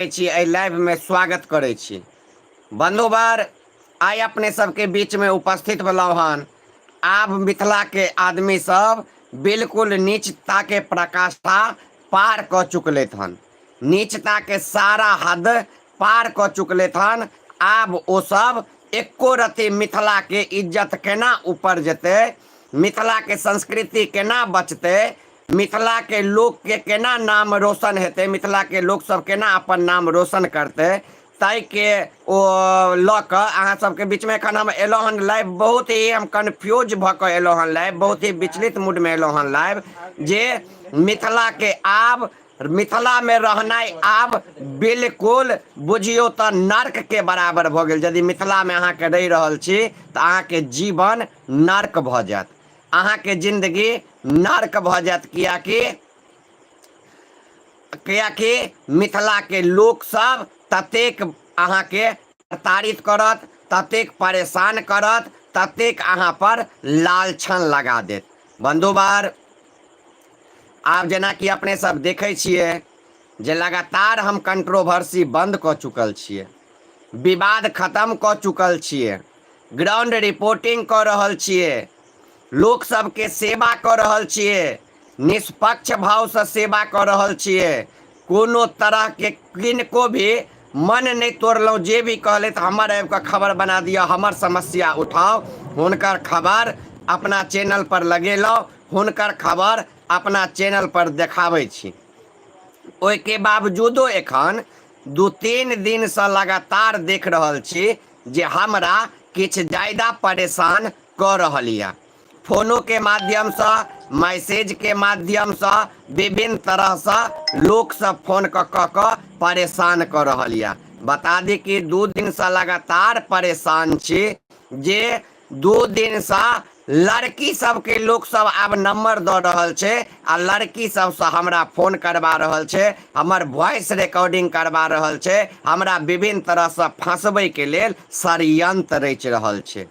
छी एहि लाइवमे स्वागत करै छी। बन्धुवर, आइ अपने सबके बीचमे उपस्थित भेलहुँ हन। आब मिथिलाके आदमी सब बिल्कुल नीचताके पराकाष्ठा पार कऽ चुकलथि हन। नीचताके सारा हद पार कऽ चुकलथि हन। आब ओ सब एको रत्ती मिथिलाके इज्जत केना ऊपर जेतै, मिथिलाके संस्कृति केना बचतै, मिथिलाके लोकके केना नाम रोशन हेतै, मिथिलाके लोकसभ केना अपन नाम रोशन करतै, ताहिके ओ लऽ कऽ अहाँ सबके बीचमे एखन हम एलहुँ हन लाइव। बहुत ही हम कन्फ्यूज भऽ कऽ एलहुँ हन लाइव, बहुत ही विचलित मूडमे एलहुँ हन लाइव, जे मिथिलाके आब मिथिलामे रहनाइ आब बिल्कुल बुझियौ तऽ नर्कके बराबर भऽ गेल। यदि मिथिलामे अहाँके रहि रहल छी तऽ अहाँके जीवन नर्क भऽ जायत, अहाँके जिन्दगी नर्क भऽ जायत, कियाकि मिथिलाके लोकसभ ततेक अहाँके प्रताड़ित करत, ततेक परेशान करत, ततेक अहाँ पर लालछन लगा देत। बन्धुवर, आब जेनाकि अपने सब देखै छियै जे लगातार हम कंट्रोवर्सी बन्द कऽ चुकल छियै, विवाद खतम कऽ चुकल छियै, ग्राउंड रिपोर्टिंग कऽ रहल छियै, लोक सबके सेवा कऽ रहल छियै, निष्पक्ष भावसँ सेवा कऽ रहल छियै, कोनो तरहके किनको भी मन नहि तोड़लहुँ। जे भी कहलथि हमर आबि कऽ खबर बना दिअ, हमर समस्या उठाउ, हुनकर खबर अपना चैनल पर लगेलहुँ, हुनकर खबर अपना चैनल पर देखाबै छी। ओहिके बावजूदो एखन 2-3 दिनसँ लगातार देख रहल छी जे हमरा किछु ज्यादा परेशान कऽ रहल यऽ। फोनोके माध्यमसँ, मैसेजके माध्यमसँ, विभिन्न तरहसँ लोकसभ फोन कऽ कऽ कऽ परेशान कऽ रहल यऽ। बता दी कि 2 दिनसँ लगातार परेशान छी जे 2 दिनसँ लड़की सबके लोक सब आब नंबर दऽ रहल छै आ लड़की सबसँ हमरा फोन करबा रहल छै, हमर वॉइस रिकॉर्डिंग करबा रहल छै, हमरा विभिन्न तरहसँ फँसबैके लेल षड्यंत्र रचि रहल छै।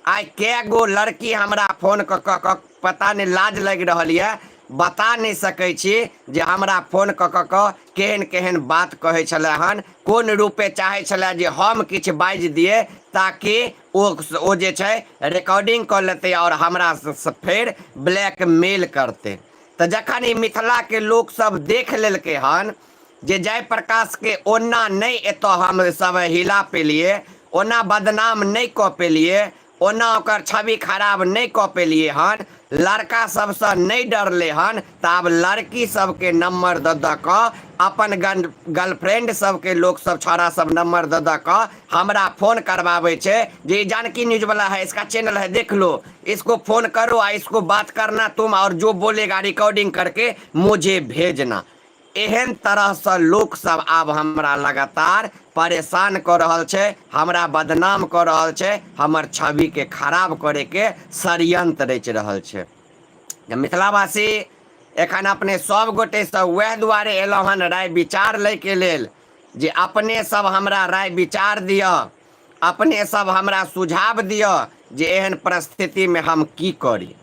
आइ कए गो लड़की हमरा फोन कऽ कऽ कऽ, पता नहि लाज लागि रहल यऽ, बता नहि सकै छी जे हमरा फोन कऽ कऽ कऽ केहन केहन बात कहै छलै हन, कोन रूपे चाहै छलै जे हम किछु बाजि दियै ताकि ओ जे छै रिकॉर्डिंग कऽ लेतै आओर हमरा फेर ब्लैकमेल करतै। तऽ जखन ई मिथिलाके लोकसभ देख लेलकै हन जे जयप्रकाशके ओना नहि एतऽ हम सब हिला पेलियै, ओना बदनाम नहि कऽ पेलियै, ओना ओकर छवि खराब नहि कऽ पेलियै हन, लड़का सबसँ नहि डरलै हन, तऽ आब लड़की सबके नम्बर दऽ दऽ कऽ अपन गर्लफ्रेंड सबके लोक सब छौड़ा सब नम्बर दऽ दऽ कऽ हमरा फोन करबाबै छै जे ई जानकी न्यूज वाला है, इसका चैनल है, देख लो, इसको फोन करो आ इसको बात करना तुम और जो बोलेगा रिकॉर्डिंग करके मुझे भेजना। एहन तरहसँ लोकसभ आब हमरा लगातार परेशान कऽ रहल छै, हमरा बदनाम कऽ रहल छै, हमर छविके खराब करैके षड्यंत्र रचि रहल छै। मिथिलावासी, एखन अपने सभ गोटेसँ वएह दुआरे एलहुँ हन राय विचार लैके लेल जे अपने सब हमरा राय विचार दिअ, अपने सब हमरा सुझाव दिअ जे एहन परिस्थितिमे हम की करी।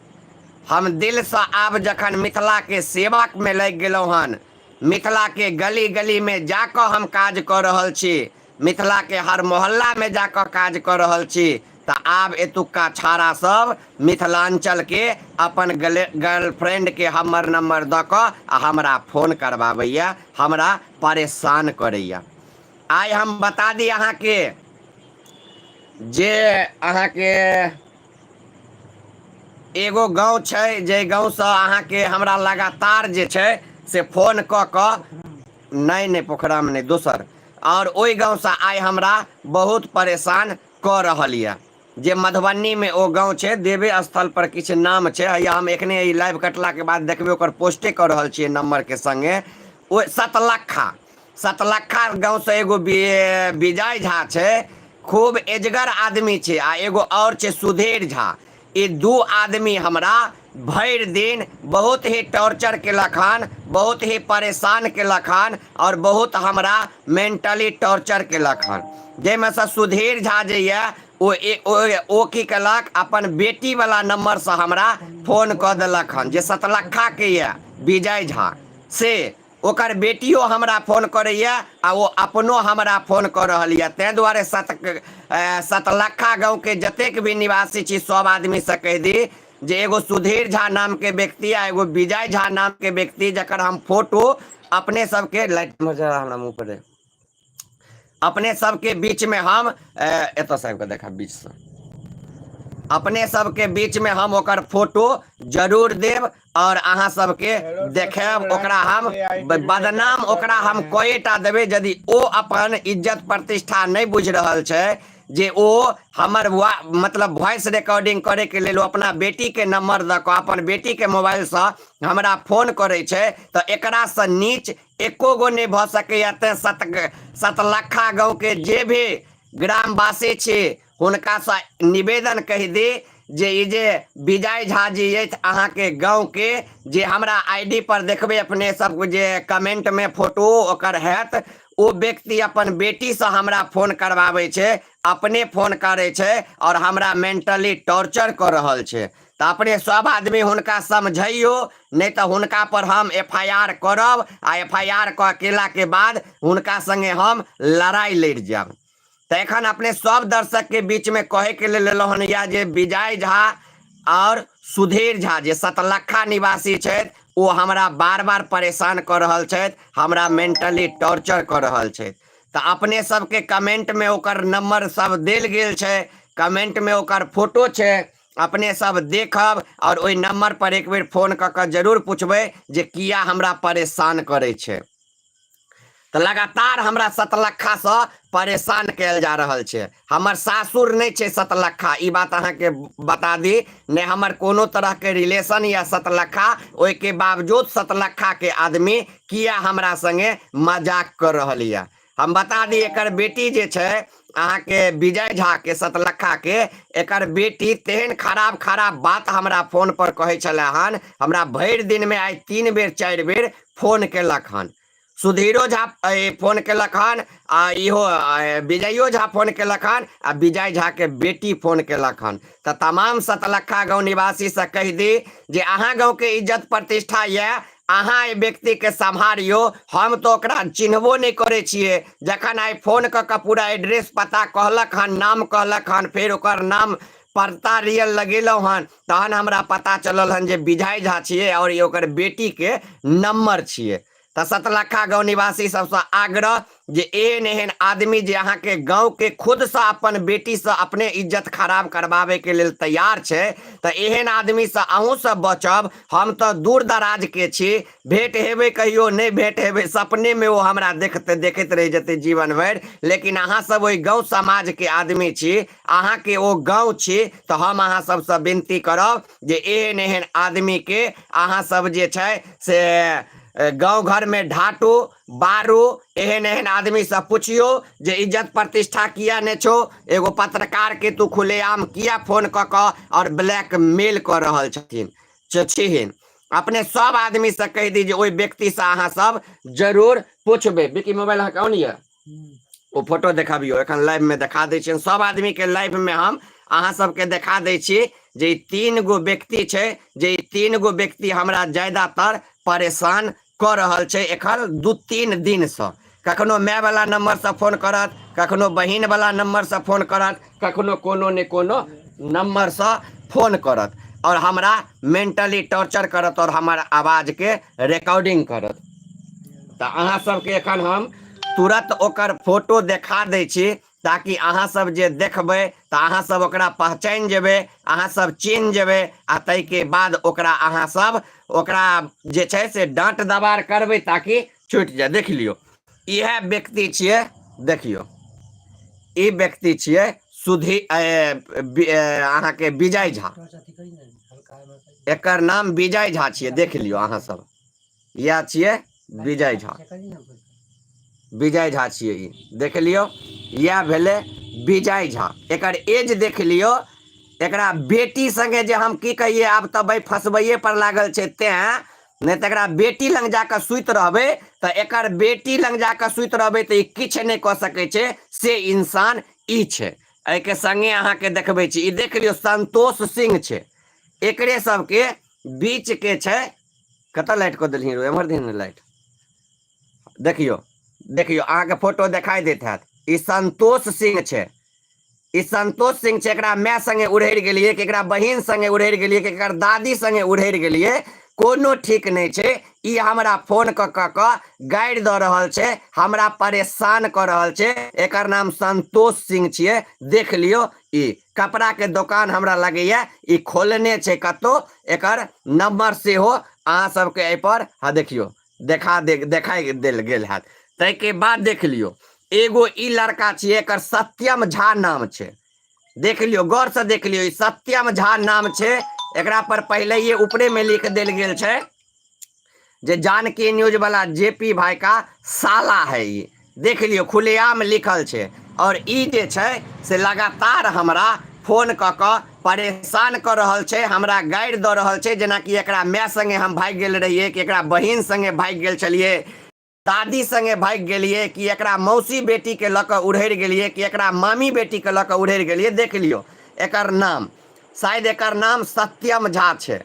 हम दिलसँ आब जखन मिथिलाके सेवामे लागि गेलहुँ हन, मिथिलाके गली गलीमे जाकऽ हम काज कऽ रहल छी, मिथिलाके हर मोहल्लामे जाकऽ काज कऽ रहल छी, तऽ आब एतुक्का छाड़ा सब मिथिलाञ्चलके अपन गर्लफ्रेंडके हमर नम्बर दऽ कऽ आ हमरा फोन करबाबैए, हमरा परेशान करैए। आइ हम बता दी अहाँके जे अहाँके एगो गाँव छै, जाहि गाँवसँ अहाँके हमरा लगातार जे छै से फोन कऽ कऽ, नहि नहि पोखरामे नहि, दोसर, आओर ओहि गाँवसँ आइ हमरा बहुत परेशान कऽ रहल यऽ, जे मधुबनीमे ओ गाँव छै, देवे स्थल पर किछु नाम छै। हैया हम एखने ई लाइव कटलाके बाद देखबै, ओकर पोस्टे कऽ रहल छियै नम्बरके सङ्गे। ओ सतलखा, सतलखा गाँवसँ एगो विजय झा छै, खूब एजगर आदमी छै, आ एगो आओर छै सुधीर झा। ई 2 आदमी हमरा भरि दिन बहुत ही टॉर्चर केलक हन, बहुत ही परेशान केलक हन आओर बहुत हमरा मेंटली टॉर्चर केलक हन। जाहिमे सँ सुधीर झा जे यऽ ओ की केलक, अपन बेटीवला नम्बरसँ हमरा फोन कऽ देलक हन, जे सतलखाके यऽ विजय झा से। ओकर बेटियो हमरा फोन करैए आ ओ अपनो हमरा फोन कऽ रहल यऽ। ताहि दुआरे सतलखा गाँवके जतेक भी निवासी छी सब आदमीसँ कहि दी जे एगो सुधीर झा नामके व्यक्ति आ एगो विजय झा नामके व्यक्ति, जकर हम फोटो अपने सबके लाइट हमरा मुँह पर अपने सबके बीचमे हम एतऽ से आबि कऽ देखा बीचसँ अपने सबके बीचमे हम ओकर फोटो जरूर देब आओर अहाँ सबके हेलो देखायब। दोस्तों, ओकरा हम लाइव ए I TV पे बदनाम बात कर ओकरा रहे हम हैं। कएटा देबै यदि ओ अपन इज्जत प्रतिष्ठा नहि बुझि रहल छै जे ओ हमर वा मतलब वॉइस रिकॉर्डिंग करैके लेल ओ अपना बेटीके नंबर दऽ कऽ अपन बेटीके मोबाइलसँ हमरा फोन करै छै, तऽ एकरासँ नीच एको गो नहि भऽ सकैए। तेँ सतलखा गाँवके जे भी ग्रामवासी छी हुनकासँ निवेदन कहि दी जे ई जे विजय झा जी अछि अहाँके गाँवके, जे हमरा I D पर देखबै अपने सब जे कमेंटमे फोटो ओकर हैत, ओ व्यक्ति अपन बेटीसँ हमरा फोन करबाबै छै, अपने फोन करै छै आओर हमरा मेंटली टॉर्चर कऽ रहल छै। तऽ अपने सब आदमी हुनका समझैयौ, नहि तऽ हुनका पर हम एफ I R करब आ एफ I R कऽ केलाके बाद हुनका संगे हम लड़ाइ लड़ि जायब। तऽ एखन अपने सब दर्शकके बीचमे कहैके लेल लेलहुँ हन इएह जे विजय झा आओर सुधीर झा जे सतलखा निवासी छथि ओ हमरा बार बार परेशान कऽ रहल छथि, हमरा मेंटली टॉर्चर कऽ रहल छथि। तऽ अपने सबके कमेंटमे ओकर नंबर सब देल गेल छै, कमेंटमे ओकर फोटो छै, अपने सब देखब आओर ओहि नंबर पर एक बेर फोन कऽ कऽ जरूर पुछबै जे किया हमरा परेशान करै छै। तऽ लगातार हमरा सतलखासँ परेशान कयल जा रहल छै। हमर सासुर नहि छै सतलखा, ई बात अहाँके बता दी, नहि हमर कोनो तरहके रिलेशन या सतलखा, ओहिके बावजूद सतलखाके आदमी किया हमरा संगे मजाक कऽ रहल यऽ। हम बता दी एकर बेटी जे छै अहाँके विजय झा के सतलखा के, एकर बेटी तेहन खराब खराब बात हमरा फोन पर कहै छलै हन। हमरा भरि दिनमे आइ 3 बेर 4 बेर फोन केलक हन। सुधीरो झा फोन केलक हन आ इहो विजयो झा फोन केलक हन आ विजय झा के बेटी फोन केलक हन। तऽ तमाम सतलखा गाँव निवासी से कहि दी जे अहाँ गाँव के इज्जत प्रतिष्ठा यऽ, अहाँ एहि व्यक्तिके सम्हारियौ। हम तऽ ओकरा चिन्हबो नहि करै छियै। जखन आइ फोन कऽ कऽ पूरा एड्रेस पता कहलक हन, नाम कहलक हन, फेर ओकर नाम पता रियल लगेलहुँ हन, तहन हमरा पता चलल हन जे विजय झा छियै आओर ई ओकर बेटीके नम्बर छियै। तऽ सतलखा गाँव निवासी सबसँ आग्रह जे एहन एहन आदमी जे अहाँके गाँवके खुदसँ अपन बेटीसँ अपने इज्जत खराब करबाबैके लेल तैयार छै, तऽ एहन आदमीसँ अहूँ सब बचब। हम तऽ दूर दराजके छी, भेंट हेबै कहियो नहि भेंट हेबै, सपनेमे ओ हमरा देखते देखैत रहि जेतै जीवन भरि। लेकिन अहाँ सब ओहि गाँव समाजके आदमी छी, अहाँके ओ गाँव छी, तऽ हम अहाँ सबसँ विनती करब जे एहन एहन आदमीके अहाँ सब जे छै से गाँव घरमे ढाटू बारू। एहन एहन आदमीसँ पुछियौ जे इज्जत प्रतिष्ठा किया नहि छौ, एगो पत्रकारके तू खुलेआम किया फोन कऽ कऽ आओर ब्लैकमेल कऽ रहल छथिन छिहिन। अपने सब आदमीसँ कहि दी जे ओहि व्यक्तिसँ अहाँ सब जरूर पुछबै। विकी मोबाइल अहाँके ऑन यऽ? ओ फोटो देखाबियौ, एखन लाइवमे देखा दै छियनि सब आदमीके। लाइवमे हम अहाँ सबके देखा दै छी जे ई 3 गो व्यक्ति छै, जे ई 3 गो व्यक्ति हमरा ज्यादातर परेशान कऽ रहल छै एखन 2-3 दिनसँ। कखनो मायवला नम्बरसँ फोन करत, कखनो बहिनवला नम्बरसँ फोन करत, कखनो कोनो ने कोनो नम्बरसँ फोन करत आओर हमरा मेंटली टॉर्चर करत आओर हमर आवाजके रिकॉर्डिंग करत। तऽ अहाँ सबके एखन हम तुरत ओकर फोटो देखा दै छी ताकि अहाँ सब जे देखबै तऽ अहाँ सब ओकरा पहचानि जेबै, अहाँ सब चिन्ह जेबै आ ताहिके बाद ओकरा अहाँ सब ओकरा जे छै से डाँट दबार करबै ताकि छुटि जाय। देख लियौ, इएह व्यक्ति छियै। देखियौ, ई व्यक्ति छियै सुधी अहाँके विजय झा, एकर नाम विजय झा छियै। देख लियौ अहाँ सब, इएह छियै विजय झा, विजय झा छियै ई। देख लियौ, इएह भेलै विजय झा। एकर एज देख लियौ। एकरा बेटी संगे जे हम की कहियै, आब तऽ भाइ फँसबैए पर लागल छै, तेँ नहि तऽ एकरा बेटी लग जाकऽ सुति रहबै तऽ एकर बेटी लग जाकऽ सुति रहबै तऽ ई किछु नहि कऽ सकै छै, से इंसान ई छै। एहिके संगे अहाँके देखबै छी, ई देख लियौ संतोष सिंह छै, एकरे सबके बीचके छै। कतऽ लाइट कऽ देलही रो, एम्हर दिही ने लाइट। देखियौ देखियौ, अहाँके फोटो देखाई दैत हैत। ई संतोष सिंह छै, ई संतोष सिंह छै। एकरा माय संगे उड़हरि गेलियै कि एकरा बहिन संगे उड़हरि गेलियै कि एकर दादी संगे उड़हरि गेलियै, कोनो ठीक नहि छै। ई हमरा फोन कऽ कऽ कऽ गारि दऽ रहल छै, हमरा परेशान कऽ रहल छै। एकर नाम संतोष सिंह छियै। देख लियौ, ई कपड़ा के दोकान हमरा लगैया ई खोलने छै कतौ। एकर नंबर सेहो अहाँ सबके एहिपर, हाँ देखियौ, देखा दे, देखाइ देल गेल हैत। ताहिके बाद देख लियौ, एगो ई लड़का छियै, एकर सत्यम झा नाम छै। देख लियौ, गौरसँ देख लियौ, ई सत्यम झा नाम छै। एकरा पर पहिलैये ऊपरेमे लिख देल गेल छै जे जानकी न्यूज वाला जे पी भाई का साला है। ई देख लियौ, खुलेआम लिखल छै। और ई जे छै से लगातार हमरा फोन कऽ कऽ परेशान कऽ रहल छै, हमरा गारि दऽ रहल छै, जेनाकि एकरा माय संगे हम भागि गेल रहियै कि एकरा बहिन संगे भागि गेल छलियै, दादी संगे भागि गेलियै, कि एकरा मौसी बेटीके लऽ कऽ उड़हरि गेलियै, कि एकरा मामी बेटीके लऽ कऽ उड़हरि गेलियै। देख लियौ, एकर नाम शायद एकर नाम सत्यम झा छै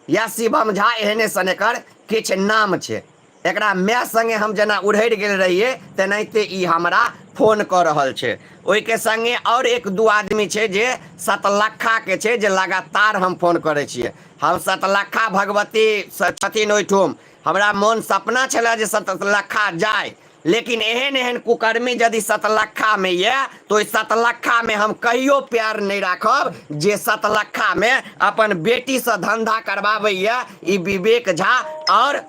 या शिवम झा, एहने सन एकर किछु नाम छै। एकरा माय संगे हम जेना उड़हरि गेल रहियै तेनाहिते ई हमरा फोन कऽ रहल छै। ओहिके संगे आओर एक दू आदमी छै जे सतलक्खाके छै, जे लगातार हम फोन करै छियै। हम सतलक्खा भगवती छथिन ओहिठुम, हमरा मोन सपना छलए जे सतलक्खा जाय, लेकिन एहन एहन कुकर्मी यदि सतलक्खामे यए तऽ ओहि सतलक्खामे हम कहियो प्यार नहि राखब, जे सतलक्खामे अपन बेटीसँ धन्धा करबाबैए ई विवेक झा आओर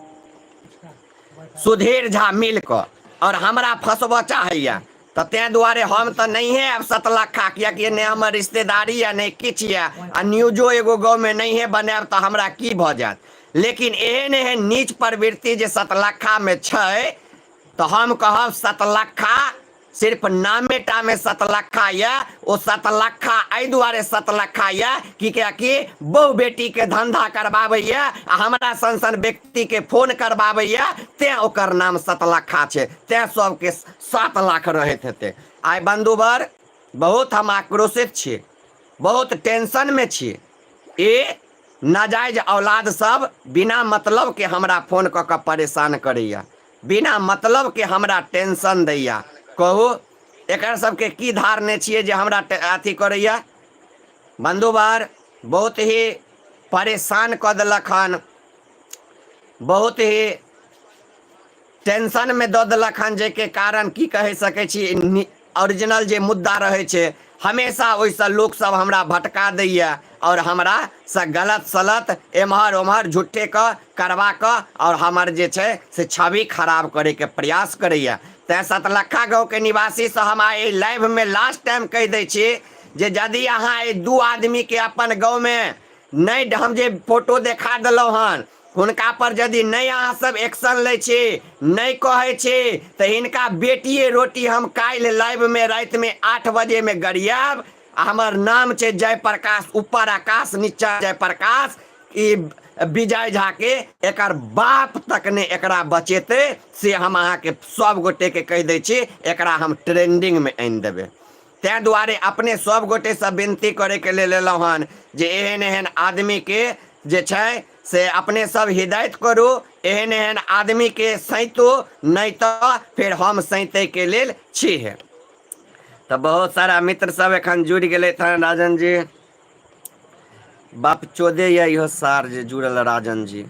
सुधीर झा मिल कऽ, आओर हमरा फँसबऽ चाहैए। तऽ ताहि दुआरे हम तऽ नहिए आयब सतलक्खा, किएकि नहि हमर रिश्तेदारी यए नहि किछु यए, आ न्यूजो एगो गाँवमे नहिए बनायब तऽ हमरा की भऽ जायत। लेकिन एहन एहन नीच प्रवृत्ति जे सतलक्खामे छै, तऽ हम कहब सतलक्खा सिर्फ नामेटामे सतलक्खा यए। ओ सतलक्खा एहि दुआरे सतलक्खा यए कि किएकि बहु बेटीके धन्धा करबाबैए आ हमरा सन सन व्यक्तिके फोन करबाबैए, तेँ ओकर नाम सतलक्खा छै, तेँ सबके 7 लाख रहैत हेतै। आइ बन्धुवर, बहुत हम आक्रोशित छी, बहुत टेंशनमे छी। ई नाजायज औलाद सब बिना मतलब के हमरा फोन कऽ कऽ परेशान करैया, बिना मतलब के हमरा टेंशन दैया। कहू, एकर सबके की धारने छियै जे हमरा अथी करैया? बन्धुवर, बहुत ही परेशान कऽ देलक हन, बहुत ही टेंशनमे दऽ देलक हन, जाहिके कारण की कहि सकै छी, ओरिजिनल जे मुद्दा रहै छै हमेशा ओहिसँ लोकसभ हमरा भटका दैए आओर हमरासँ गलत सलत एम्हर ओम्हर झूठेके करवा कऽ आओर हमर जे छै से छवि खराब करैके प्रयास करैए। तैँ सतलखा गाँवके निवासीसँ हम आइ एहि लाइवमे लास्ट टाइम कहि दै छी जे यदि अहाँ एहि दू आदमीके अपन गाँवमे नहि, हम जे फोटो देखा देलहुँ हन हुनका पर यदि नहि अहाँ सब एक्शन लै छी, नहि कहै छी, तऽ हिनका बेटिए रोटी हम काल्हि लाइवमे रातिमे 8 बजेमे गरियाब। आ हमर नाम छै जयप्रकाश, ऊपर आकाश नीचा जयप्रकाश। ई विजय झाके एकर बाप तक नहि एकरा बचेतै, से हम अहाँके सब गोटेके कहि दै छी। एकरा हम ट्रेंडिंगमे आनि देबै। ताहि दुआरे अपने सब गोटेसँ विनती करैके लेल एलहुँ हन जे एहन एहन आदमीके जे छै से अपने सब हिदायत करू, एहन एहन आदमीके सैतू, नहि तऽ फेर हम सैतैके लेल छी। हे तऽ बहुत सारा मित्र सब एखन जुड़ि गेलथि हन। राजन जी, बाप चोदे यऽ इहो सार जे जुड़ल राजन जी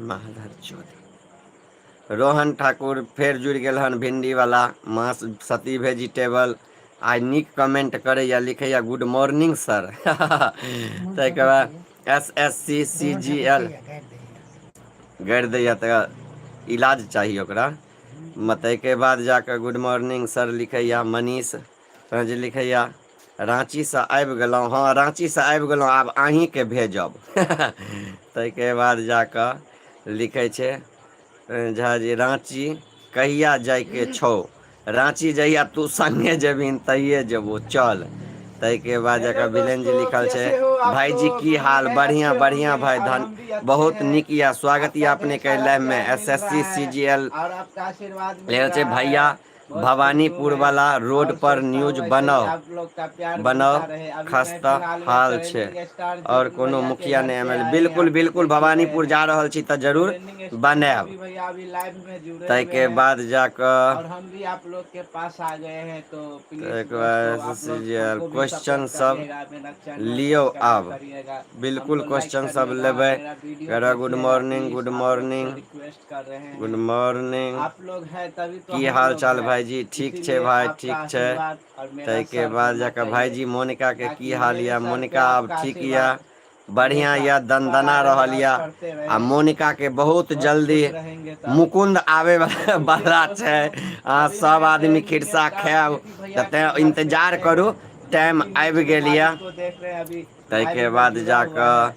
माधर चोदे। रोहन ठाकुर फेर जुड़ि गेल हन, भिंडीवला मास सती भेजिटेबल आइ नीक कमेंट करैए, लिखैए गुड मॉर्निंग सर। ताहिके बाद S S C C G L गारि दैए तऽ इलाज चाही ओकरा। ताहिके बाद जाकऽ गुड मॉर्निंग सर लिखैए मनीष जे लिखैए राँचीसँ आबि गेलहुँ। हँ, राँचीसँ आबि गेलहुँ, आब अहीँके भेजब। ताहिके बाद जाकऽ लिखै छै झा जी, राँची कहिया जाइके छौ? राँची जहिया तू संगे जेबहीन तहिये जेबो, चल। ताहिके बाद हेलो जाकऽ विलेन जी दोस्तों, लिखल छै, कैसे हो आप भाईजी लोग? की हाल? उम्मीद है बढ़िया अच्छे बढ़िया होंगे भाई, और धन हम भी अच्छे बहुत हैं। नीक यऽ, स्वागत यऽ आपका ढेर अपनेके सारा लाइवमे। प्यार एस मिल एस सी रहा सी है जी एल और आपका आशीर्वाद मिल लिखल छै रहा भैया है। बहुत खुश हूँ भवानीपुर मैं वाला रोड और पर सोचता न्यूज हूँ ऐसे ही बनाउ आप लोग का प्यार बनाउ मिलता रहे। अभी मैं खस्ता फिलहाल में हाल छै ट्रेंडिंग स्टार आओर जेपी कोनो भैया के मुखिया घर नहि पे एम एल आए हैं, बिल्कुल आप तो बिल्कुल देख ही रहे भवानीपुर हैं। जा रहल छी तऽ जरूर ट्रेंडिंग स्टार बनायब जेपी भैया अभी लाइव में जुड़े हुए ताहिके हैं बाद जा कऽ और हम भी आप लोग के पास आ गए हैं। तो प्लीज ताहिके दोस्तों बाद आप सी लोग जी एल हमको भी क्वेश्चन सपोर्ट सब करिएगा, मेरा चैनल लियौ सब्सक्राइब आब करिएगा, बिल्कुल हमको लाइक क्वेश्चन सब करिएगा, लेबै मेरा वीडियो कर गुड देखिएगा। मॉर्निंग प्लीज गुड आप लोग से मॉर्निंग रिक्वेस्ट कर रहे गुड हैं। मॉर्निंग। आप लोग हैं तभी तो की हम हाल लोग चाल हैं, भाईजी? ठीक छै इसीलिए भाई, आपका ठीक छै। आशीर्वाद और मेरा ताहिके सर बाद होना जाकऽ चाहिए भाईजी मोनिकाके की ताकि हाल मेरे यऽ? सर पे मोनिका आब आपका ठीक यऽ, आशीर्वाद बढ़िआँ हमेशा यऽ, पड़ा दनदना रहे रहल और यऽ। पड़ते आ रहे। मोनिकाके बहुत बहुत जल्दी खुश रहेंगे तब। मुकुन्द आबै तो चलिए बला छै। दोस्तों अहाँ अभी सब मैं आदमी ट्रेंडिंग खिरसा स्टार खायब जेपी तऽ भैया तेँ के घर पे इन्तजार आए करू, हैं, टाइम जेपी आबि न्यूज गेल नेपाली यऽ। को देख रहे हैं, अभी ताहिके लाइव में बाद जुड़ा जा हुआ कऽ है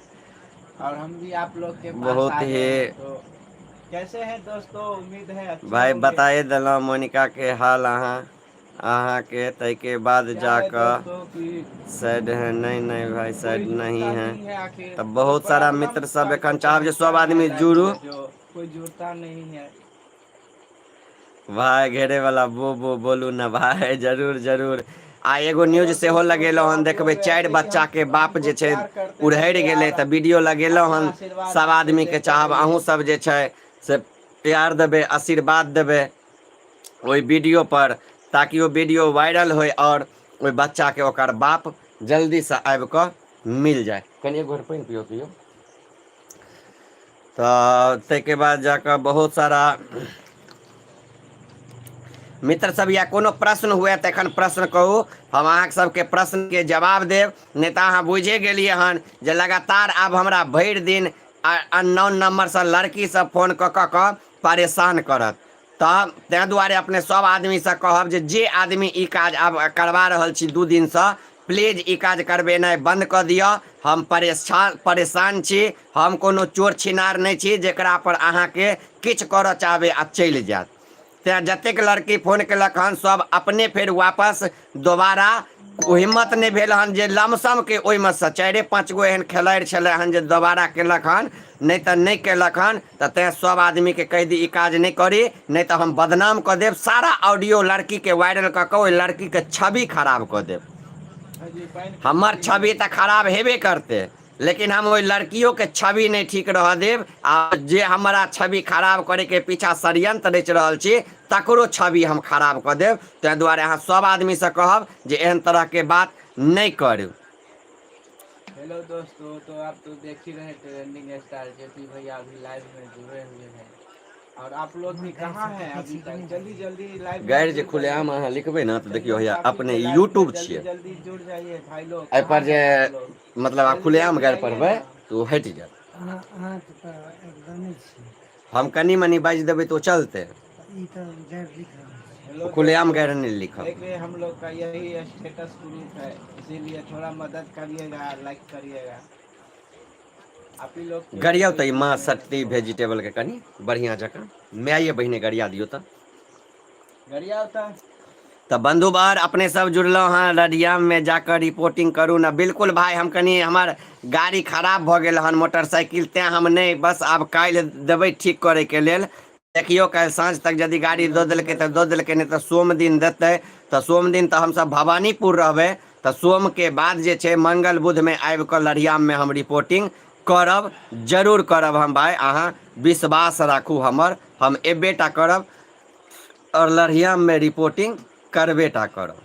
और हम भी आप लोग के पास बहुत आ गए ही हैं। तो कैसे हैं दोस्तों? उम्मीद है अच्छे भाय होंगे। बताए देलहुँ मोनिकाके हाल अहाँ अहाँके। ताहिके बाद क्या जा है कऽ दोस्तों कि सैड है? नहीं नहीं भाई, कोई सैड नहीं जुड़ता है। नहीं है आखिर, तऽ बहुत सारा प्रॉब्लम मित्र सब कर एखन देते चाहब हैं जे क्या सब है आदमी लाइव जुड़ू। में जो कोई जुड़ता नहीं है। भाय घेरे वाला बो बो बोलू ने भाय, जरूर जरूर। आ एगो न्यूज हेलो सेहो दोस्तों, तो लगेलहुँ हन, आप देखबै लोग चारि ऐसे ही बच्चा हम के बाप हमको जे छै प्यार करते उड़हरि रहिए गेलै और तऽ वीडियो लगेलहुँ अपना हन। आशीर्वाद सब हमको आदमीके देते चाहब रहिए। अहूँ सब जे छै से प्यार देबै, आशीर्वाद देबै ओहि वीडियो पर, ताकि ओ वीडियो वायरल होय आओर ओहि बच्चाके ओकर बाप जल्दीसँ आबि कऽ मिल जाय। कनि एक घोट पानि पियौ पियौ। तऽ ताहिके बाद जा कऽ बहुत सारा मित्र सब या कोनो प्रश्न हुए तऽ एखन प्रश्न कहू, हम अहाँ सबके प्रश्नके जवाब देब। नहि तऽ अहाँ बुझे गेलियै हन जे लगातार आब हमरा भरि दिन अननोन नम्बरसँ लड़की सब फोन कऽ कऽ कऽ परेशान करत। तऽ ताहि दुआरे अपने सब आदमीसँ कहब जे जे आदमी ई काज आब करबा रहल छी 2 दिनसँ, प्लीज ई काज करबेनाइ बन्द कऽ दिअ। हम परेशान परेशान छी। हम कोनो चोर छिनार नहि छी जकरा पर अहाँके किछु करऽ चाहबै आ चलि जायत। तेँ जतेक लड़की फोन केलक हन सब अपने फेर वापस दोबारा हिम्मत नहि भेल हन जे लमसमके ओहिमे सँ चारिए पाँच गो एहन खेलाड़ि छलै हन जे दोबारा केलक हन, नहि तऽ नहि केलक हन। तऽ तेँ सब आदमीके कहि दी ई काज नहि करी, नहि तऽ हम बदनाम कऽ देब। सारा ऑडियो लड़कीके वायरल कऽ कऽ ओहि लड़कीके छवि खराब कऽ देब। जी पानि हमर पी छवि लिअ। तऽ खराब हेबे करतै, लेकिन हम ओहि लड़कियोके छवि नहि ठीक रहऽ देब आ जे हमरा छवि खराब करैके पीछा षड्यंत्र रचि रहल छी तकरो छवि हम खराब कऽ देब। ताहि दुआरे अहाँ सब आदमीसँ कहब जे एहन तरहके बात नहि करू। हेलो दोस्तों, तो आप तो देख ही रहे ट्रेंडिंग स्टार जेपी भैया अभी लाइव में जुड़े हुए हैं और आप लोग अहाँ भी गारि कहाँ सब हैं देखै अभी छियै कि तक? नहि जल्दी गारि? जल्दी लाइव में गारि जे जुड़ खुलेआम जाइए। अहाँ लिखबै ने तऽ देखियौ चंदन हैया काफी अपने के लाइव में यूट्यूब जल्दी छियै। जल्दी जुड़ जाइए भाई लोग, एहिपर कहाँ जे हैं आप लोग? मतलब आब जल्दी खुलेआम जल्दी गारि आइए पढ़बै ना। तऽ ओ हटि जायत। अहाँ अहाँ तऽ एकदमे छियै। हम कनि मनि बाजि देबै तऽ ओ चलतै? तऽ ई तऽ गारि लिख रहल छै। हेलो खुलेआम दोस्तों, गारि नहि लिखब। देख रहे हैं हम लोग का यही स्टेटस प्रूफ है, इसीलिए थोड़ा मदद करिएगा, लाइक करिएगा। आप ही लोग के गरियाउ कोई तऽ ई चीज माछ नहीं है सटती तो भेजिटेबलके कनि बढ़िआँ जकाँ माये बहिने गरिया दियौ तऽ। गरिया होता। तऽ बंधुवर अपने सब जुड़लहुँ हँ, रढ़ियाममे जाकऽ रिपोर्टिंग करू ने। बिल्कुल भाय, हम कनि हमर गाड़ी खराब भऽ गेल हन मोटरसाइकिल, तेँ हम नहि, बस आब काल्हि देबै ठीक करैके लेल। देखियौ काल्हि साँझ तक यदि गाड़ी हेलो दऽ देलकै हेलो तऽ दऽ देलकै, नहि तऽ सोम दिन देतै। तऽ सोम दिन तऽ हमसभ भवानीपुर रहबै, तऽ सोमके बाद जे छै मंगल बुधमे आबि कऽ लढ़ियाममे हम रिपोर्टिंग करब, जरूर करब हम। भाय अहाँ विश्वास राखू हमर, हम एबे टा करब आओर लढ़ियाममे रिपोर्टिंग करबे टा करब।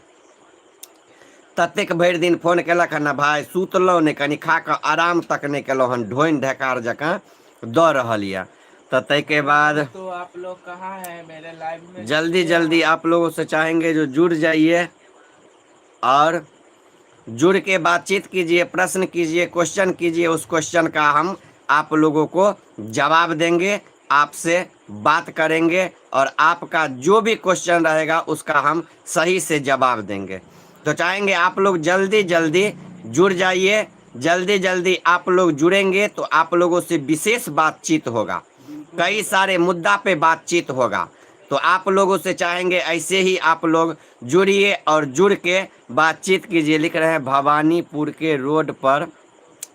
ततेक भरि दिन फोन केलक हन ने भाय, सुतलहुँ नहि, कनि खा कऽ आराम तक नहि केलहुँ हन, ढोनि ढेकार जकाँ दऽ रहल यऽ। तऽ ताहिके हेलो बाद दोस्तों, आप लोग कहाँ हैं? मेरे लाइव में जल्दी जुड़िए जल्दी ना। आप लोगों से चाहेंगे जो जुड़ जाइए और जुड़ के बातचीत कीजिए, प्रश्न कीजिए, क्वेश्चन कीजिए। उस क्वेश्चन का हम आप लोगों को जवाब देंगे, आपसे बात करेंगे और आपका जो भी क्वेश्चन रहेगा उसका हम सही से जवाब देंगे। तो चाहेंगे आप लोग जल्दी जल्दी जुड़ जाइए। जल्दी जल्दी आप लोग जुड़ेंगे तो आप लोगों से विशेष बातचीत होगा, बिल्कुल कई होगा। सारे मुद्दा पे बातचीत होगा। तो आप लोगों से चाहेंगे ऐसे ही आप लोग जुड़िए और जुड़ के बातचीत कीजिए। लिख रहे हैं भवानीपुर के रोड पर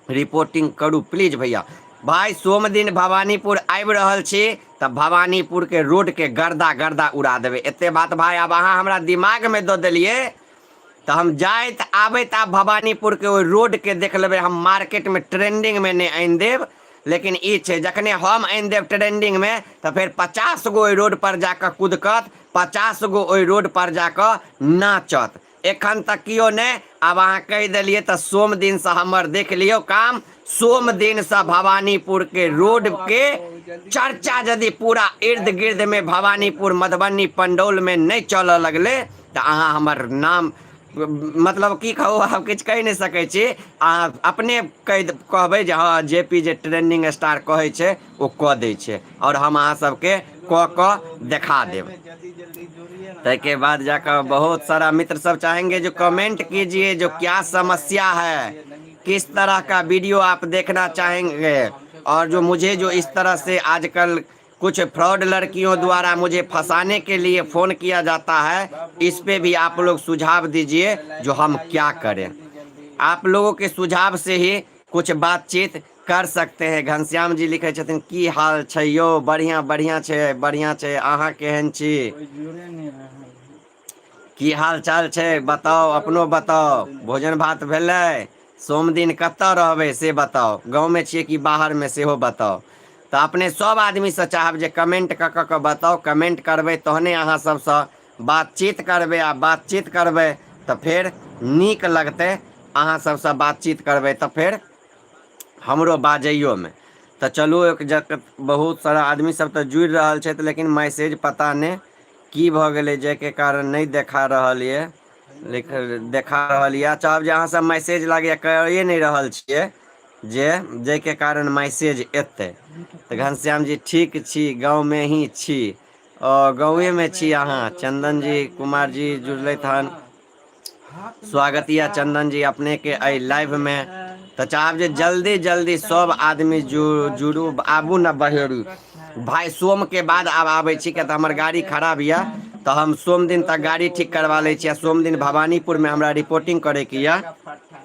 रिपोर्टिंग करू प्लीज भैया। भाय सोम दिन भवानीपुर आबि रहल छी, तऽ भवानीपुरके रोडके गर्दा गर्दा उड़ा देबै। एते बात भाय आब अहाँ हमरा दिमागमे दऽ देलियै तऽ हम जाइत आबैत आब भवानीपुरके ओहि रोडके देख लेबै। हम मार्केटमे ट्रेंडिंगमे नहि आनि देब, लेकिन ई छै जखने हम आनि देब ट्रेंडिंगमे तऽ फेर 50 गो ओहि रोडपर जाकऽ कुदकत, 50 गो ओहि रोडपर जाकऽ नाचत। एखन तक केओ नहि। आब अहाँ कहि देलियै तऽ सोम दिनसँ हमर देख लियौ काम। सोम दिनसँ भवानीपुरके रोडके चर्चा यदि पूरा इर्द गिर्दमे भवानीपुर, मधुबनी, पंडौलमे नहि चलऽ लगलै तऽ अहाँ हमर नाम मतलब की कहू, आब किछु कहि नहि सकै छी। अहाँ अपने कहि कहबै जे हँ, जे पी जे ट्रेंडिंग स्टार कहै छै ओ कऽ दै छै, आओर हम अहाँ सबके हेलो कऽ कऽ दोस्तों, मेरे देखा लाइव देब। में जल्दी जल्दी जुड़िए ना। ताहिके आपको बाद कहाँ जाकर चले बहुत गए? सारा मित्र सब चाहेंगे जो लगता है आप कमेंट लोगों को कीजिए जो चाह क्या नहीं है, समस्या है, इसलिए नहीं कोई किस जुड़ तरह रहे का हैं। वीडियो आप देखना थोड़ा बहुत चाहेंगे, हमसे और कुछ जो गड़बड़ी मुझे हो जो रहा इस है तरह क्या? से आजकल कुछ फ्रॉड जल्दी जल्दी लड़कियों लाइव द्वारा में मुझे जुड़ जाइए फंसाने ना के लिए प्लीज। फोन किया जाता है, बाबू इस पे भी आप प्रकाश लोग सुझाव दीजिए मेरे लाइव जो में हम आइए क्या ना करें। जल्दी जल्दी। आप लोगों के सुझाव से ही कुछ बातचीत कर सकते हैं। घनश्याम जी लिखै छथिन की हाल छै यौ? बढ़िआँ बढ़िआँ छै, बढ़िआँ छै। अहाँ केहन छी? कोई जुड़े नहीं रहा है। की हाल चाल छै जल्दी बताउ, करो अपनो फोन बताउ। कर देने। भोजन भात भेलै? सोम दिन कतऽ रहबै से बताउ, गाँवमे छियै कि बाहरमे सेहो बताउ। तऽ अपने सब आदमीसँ चाहब जे कमेंट कऽ कऽ कऽ बताउ। कमेंट करबै तहने अहाँ सबसँ बातचीत करबै, आ बातचीत करबै तऽ फेर नीक लगतै। अहाँ सबसँ बातचीत करबै तऽ फेर हमरो बाजैयोमे। तऽ चलू, एक जगह बहुत सारा आदमी सब तऽ जुड़ि रहल छथि, लेकिन मैसेज पता नहि की भऽ गेलै जाहिके कारण नहि देखा रहल यऽ। हेलो लिख दोस्तों, देखा रहल यऽ। चाहब जे अहाँ सब मैसेज लागैए करिए नहि रहल छियै जे जाहिके कारण मैसेज एतै। तऽ घनश्याम जी ठीक छी, गाँवमे ही छी, लाइव गाँवेमे में छी हेलो अहाँ। दोस्तों, चंदन जी लाइव में कुमार नहीं जी जुड़ रहे जुड़लथि हो हन। ना? हाथ में स्वागत यऽ पत्ता चंदन जी अपनेके एहि हाथ लाइवमे। में तऽ चाहब जे हाथ जल्दी में जल्दी पत्ता सब आदमी बिल्कुल जुड़ू, बढ़िया आबू ने है बहेरू अच्छा है। भाय। सोमके बाद आब आबै छी, किया तऽ हमर तब गाड़ी चलते हैं खराब यऽ, यार। तऽ हम सोम दिन हेलो तक गाड़ी दोस्तों, ठीक मेरे करवा लै लाइव छी, आ में सोम जल्दी दिन जल्दी जुड़ भवानीपुरमे जाइए हमरा ना, नहीं रिपोर्टिंग तो करैके यऽ। चलेगा फट्टा।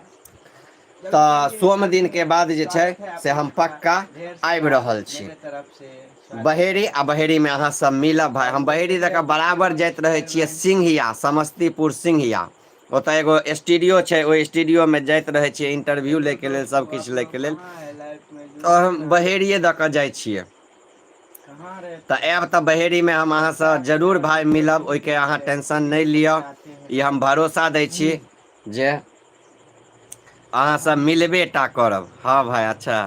जल्दी तऽ जल्दी सोम लाइव दिनके में बाद जे छै स्वागत है आप से हम लोगों का, पक्का ढेर आबि सारा रहल छी मेरे तरफ से स्वागत बहेरी, है। आ बहेरीमे अहाँ सब मिलब भाय। हम और बहेरी जल्दी दऽ कऽ जल्दी बराबर जाइत रहै छियै लाइव सिंघिया, समस्तीपुर सिंघिया, ओतऽ एगो स्टूडियो छै, ओहि स्टूडियोमे जाइत रहै छियै इंटरव्यू हेलो लैके लेल, दोस्तों, सब आप किछु लोग लैके लेल। कहाँ है? लाइव में तऽ जुड़िए हम ना। बहेरिये दऽ कऽ जाइ छियै। कहाँ तऽ रहते आयब हो? तऽ बहेरीमे हम लगता अहाँसँ है आपको जरूर डर भाय से मिलब, नहीं ओहिके अहाँ जुड़ते टेंशन नहि नहीं लिअ। चाहते हैं ई हम जुड़ना। भरोसा दै छी जे अहाँसँ मिलबे टा करब। हँ भाय, अच्छा।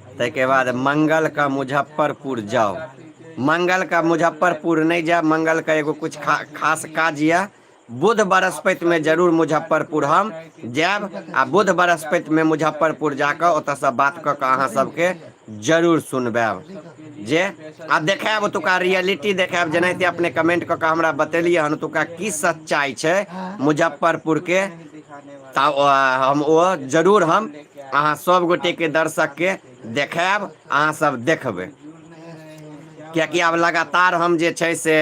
आइए ताहिके बाद दोस्तों, मंगलके जल्दी मुजफ्फरपुर थोड़ा जाउ। सा पीछे मंगलके चल रहे लाइव मुजफ्फरपुर में नहि जायब, मंगलके एगो कोशिश कुछ है कि खास नहीं काज यऽ। बुध आप बरहस्पतिमे सभी जरूर का मुजफ्फरपुर रिक्वेस्ट हम है कि जायब, जल्दी आ जल्दी बुध मेरा बरहस्पतिमे कोशिश है कि मुजफ्फरपुर जा जल्दी कऽ जल्दी ओतयसँ बात जितना कऽ कऽ जल्दी अहाँ हो सबके सके जरूर आप सुनबायब सबके लिए जे स्पेशल आ चीज देखायब, लेके ओतुका आए आप रियलिटी लोग के देखायब। लिए। जेनाहिते अपने कमेंट कऽ कऽ हमरा जल्दी बतेलियै जल्दी हन ओतुका जुड़िए की ना, नहीं सच्चाइ छै आपका मुजफ्फरपुरके, कुछ नहीं दिखाने वाला तऽ है। हम ओ स्पेशल जरूर वीडियो हम लेके आए अहाँ हैं सब गोटेके आप लोग के दर्शकके सामने के लिए। देखायब, अहाँ सब देखबै। कोई जुड़ नहीं रहे हैं, क्या किएकि हुआ आब दोस्तों? लगातार हम जे छै से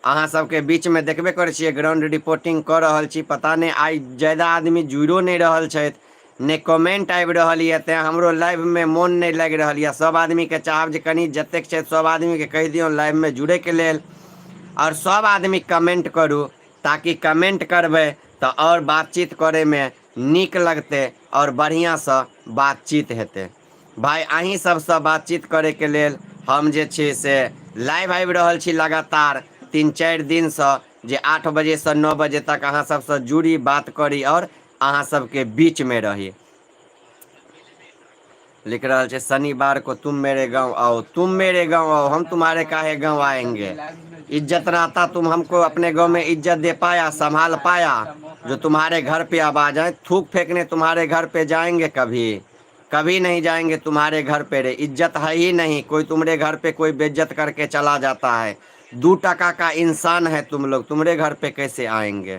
अहाँ सबके बीचमे देखबे करै छियै, ग्राउंड रिपोर्टिंग कऽ रहल छी। पता नहि आइ ज्यादा आदमी जुड़ियो नहि रहल छथि, नहि कमेंट आबि रहल यऽ, तेँ हमरो लाइवमे मोन नहि लागि रहल यऽ। सब आदमीके चाहब जे कनि जतेक छथि सब आदमीके कहि दियौन लाइवमे जुड़ैके लेल, आओर सब आदमी कमेंट करू, ताकि कमेंट करबै तऽ आओर बातचीत करैमे नीक लगतै आओर बढ़िआँसँ बातचीत हेतै। भाय, अहीं सबसँ बातचीत करैके लेल हम जे छै से लाइव आबि रहल छी लगातार 3-4 दिनसँ, जे 8 बजेसँ 9 बजे तक अहाँ सबसँ जुड़ी, बात करी आओर अहाँ सबके बीचमे रही। लिख रहल छै शनिवार को तुम मेरे हेलो गांव आओ, दोस्तों, तुम आप मेरे लोग गांव आओ, हम खाना तुम्हारे खा काहे गांव जल्दी आएंगे? जल्दी लाइव में जुड़ इज्जत जाइए, रहता बहुत तुम हमको अच्छा अपने गांव लगेगा में इज्जत दे पाया, मिलने संभाल का पाया, ऐसा मौका जो नहीं तुम्हारे मिलता घर पे है। अब आ जाए थूक फेंकने तुम्हारे घर पे जाएंगे? कभी कभी नहीं जाएंगे तुम्हारे घर पे रे, इज्जत है ही नहीं कोई। तुम्हारे घर पे कोई बेइज्जत करके चला जाता है। 2 टका का इंसान है तुम लोग, तुम्हारे घर पे कैसे आएंगे?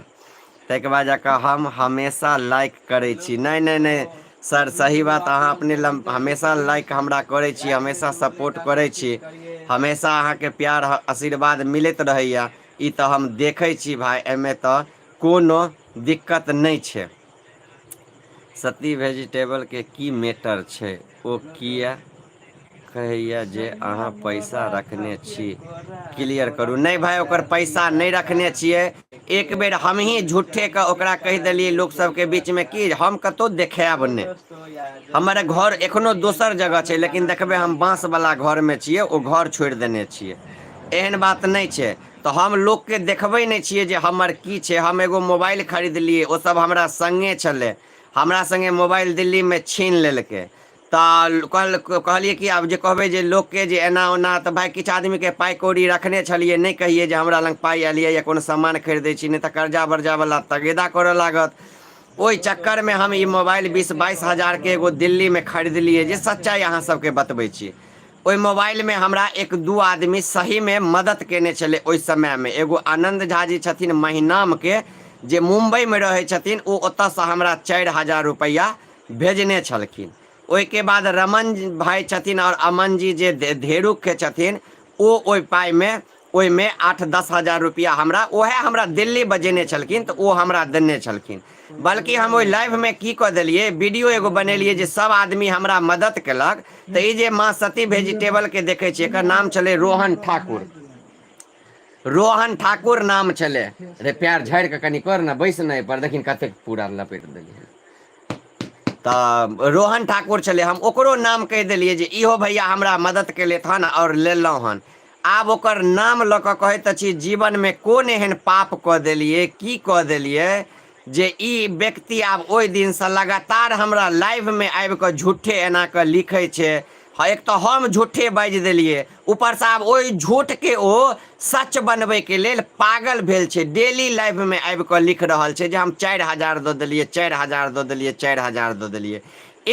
ताहिके बाद जाकऽ हम हमेशा लाइक करै हेलो छी। नहि नहि दोस्तों, नहि सर, सही बिल्कुल बात। आप अहाँ लोग अपने जल्दी जल्दी हमेशा प्लीज लाइक हमरा करै छी, लाइव में हमेशा जुड़ने सपोर्ट का करै कोशिश छी, करिए। हमेशा अहाँके प्यार आशीर्वाद मिलैत रहैए, ई तऽ हम देखै छी भाय, एहिमे तऽ कोनो दिक्कत नहि छै। सती वेजिटेबलके की मैटर छै? ओ हेलो किया दोस्तों। कहैया जे अहाँ पैसा रखने छी क्लियर करू नहि भाय ओकर पैसा नहि रखने छियै एक बेर हमही झूठेके ओकरा कहि देलियै लोक सबके बीचमे कि हम कतहु देखायब नहि हमर घर एखनो दोसर जगह छै लेकिन देखबै हम बाँसवला घरमे छियै ओ घर छोड़ि देने छियै एहन बात नहि छै तऽ हम लोकके देखबै नहि छियै जे हमर की छै हम एगो मोबाइल खरीदलियै ओसभ हमरा सङ्गे छलै हमरा सङ्गे मोबाइल दिल्लीमे छीन लेलकै तऽ कहलियै कि आब जे कहबै जे लोकके जे एना ओना तऽ भाय किछु आदमीके पाइ कौड़ी रखने छलियै नहि कहियै जे हमरा लग पाइ आयल यऽ या कोनो सामान खरीदै छी नहि तऽ कर्जा वर्जावला तगेदा करऽ लागत ओहि चक्करमे हम ई मोबाइल 20-22 हजारके एगो दिल्लीमे खरीदलियै जे सच्चाइ अहाँ सबके बतबै छी ओहि मोबाइलमे हमरा एक दू आदमी सहीमे मदद केने छलै ओहि समयमे एगो आनन्द झा जी छथिन महिनामके जे मुम्बइमे रहै छथिन ओ ओतऽसँ हमरा 4000 रुपैआ भेजने छलखिन ओहिके बाद रमन भाइ छथिन आओर अमन जी जे धेरुकके छथिन ओ ओहि पाइमे ओहिमे 8-10 हजार रुपैआ हमरा ओएह हमरा दिल्ली बजेने छलखिन तऽ ओ हमरा देने छलखिन बल्कि हम ओहि लाइवमे की कऽ देलियै वीडियो एगो बनेलियै जे सब आदमी हमरा मदद केलक तऽ ई जे माँ सती भेजिटेबलके देखै छियै एकर नाम छलै रोहन ठाकुर रोहन ठाकुर नाम छलै रे प्यार झाड़ि कऽ कनि कर ने बैस ने एहिपर देखिन कतेक पूरा लपेट देलियै तऽ रोहन ठाकुर छलै हम ओकरो नाम कहि देलियै जे इहो भैया हमरा मदद केलथि हन आओर लेलहुँ हन आब ओकर नाम लऽ कऽ कहैत अछि जीवनमे कोन एहन पाप कऽ देलियै की कऽ देलियै जे ई व्यक्ति आब ओहि दिनसँ लगातार हमरा लाइवमे आबि कऽ झूठे एना कऽ लिखै छै एक तऽ हम झूठे बाजि देलियै ऊपरसँ आब ओहि झूठके ओ सच बनबैके लेल पागल भेल छै डेली लाइवमे आबि कऽ लिख रहल छै जे हम 4000 दऽ देलियै 4000 दऽ देलियै 4000 दऽ देलियै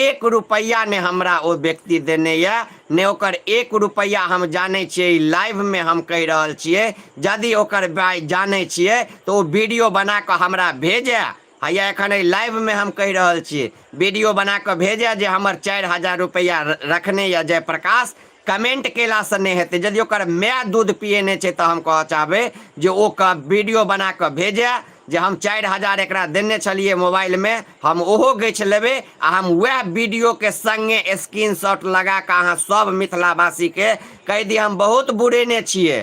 एक रुपैआ नहि हमरा ओ व्यक्ति देने यऽ नहि ओकर एक रुपैआ हम जानै छियै ई लाइवमे हम कहि रहल छियै यदि ओकर भाय जानै छियै तऽ ओ वीडियो बना कऽ हमरा भेजए हैया एखन एहि लाइवमे हम कहि रहल छी वीडियो बना कऽ भेजए जे हमर 4000 रुपैआ रखने यऽ जयप्रकाश कमेंट केलासँ नहि हेतै यदि ओकर माय दूध पियेने छै तऽ हम कहऽ चाहबै जे ओ वीडियो बना कऽ भेजए जे हम 4000 एकरा देने छलियै मोबाइलमे हम ओहो गछि लेबै आ हम वएह वीडियोके सङ्गे स्क्रीन शॉट लगा कऽ अहाँ सब मिथिलावासीके कहि दी हम बहुत बुरेने छियै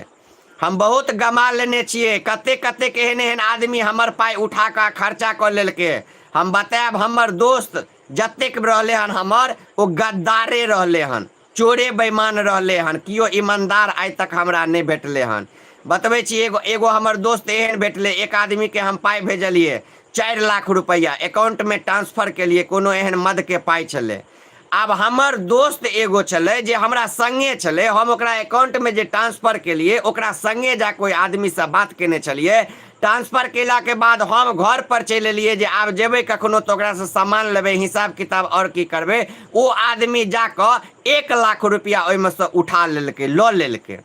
हम बहुत गमा लेने छियै कतेक कतेक एहन एहन आदमी हमर पाइ उठा कऽ खर्चा कऽ लेलकै हम बतायब हमर दोस्त जतेक रहलै हन हमर ओ गद्दारे रहलै हन चोरे बेईमान रहलै हन केओ ईमानदार आइ तक हमरा नहि भेटलै हन बतबै छी एगो एगो हमर दोस्त एहन भेटलै एक आदमीके हम पाइ भेजलियै 4 लाख रुपैआ अकाउंटमे ट्रांसफर केलियै कोनो एहन मदके पाइ छलै आब हमर दोस्त एगो छलै जे हमरा सङ्गे छलै हम ओकरा अकाउंटमे जे ट्रांसफर केलियै ओकरा सङ्गे जा कऽ ओहि आदमीसँ बात केने छलियै ट्रांसफर केलाके बाद हम घर पर चलि एलियै जे आब जेबै कखनो तऽ ओकरासँ सामान लेबै हिसाब किताब आओर की करबै ओ आदमी जा कऽ 1 लाख रुपैआ ओहिमे सँ उठा लेलकै लऽ लेलकै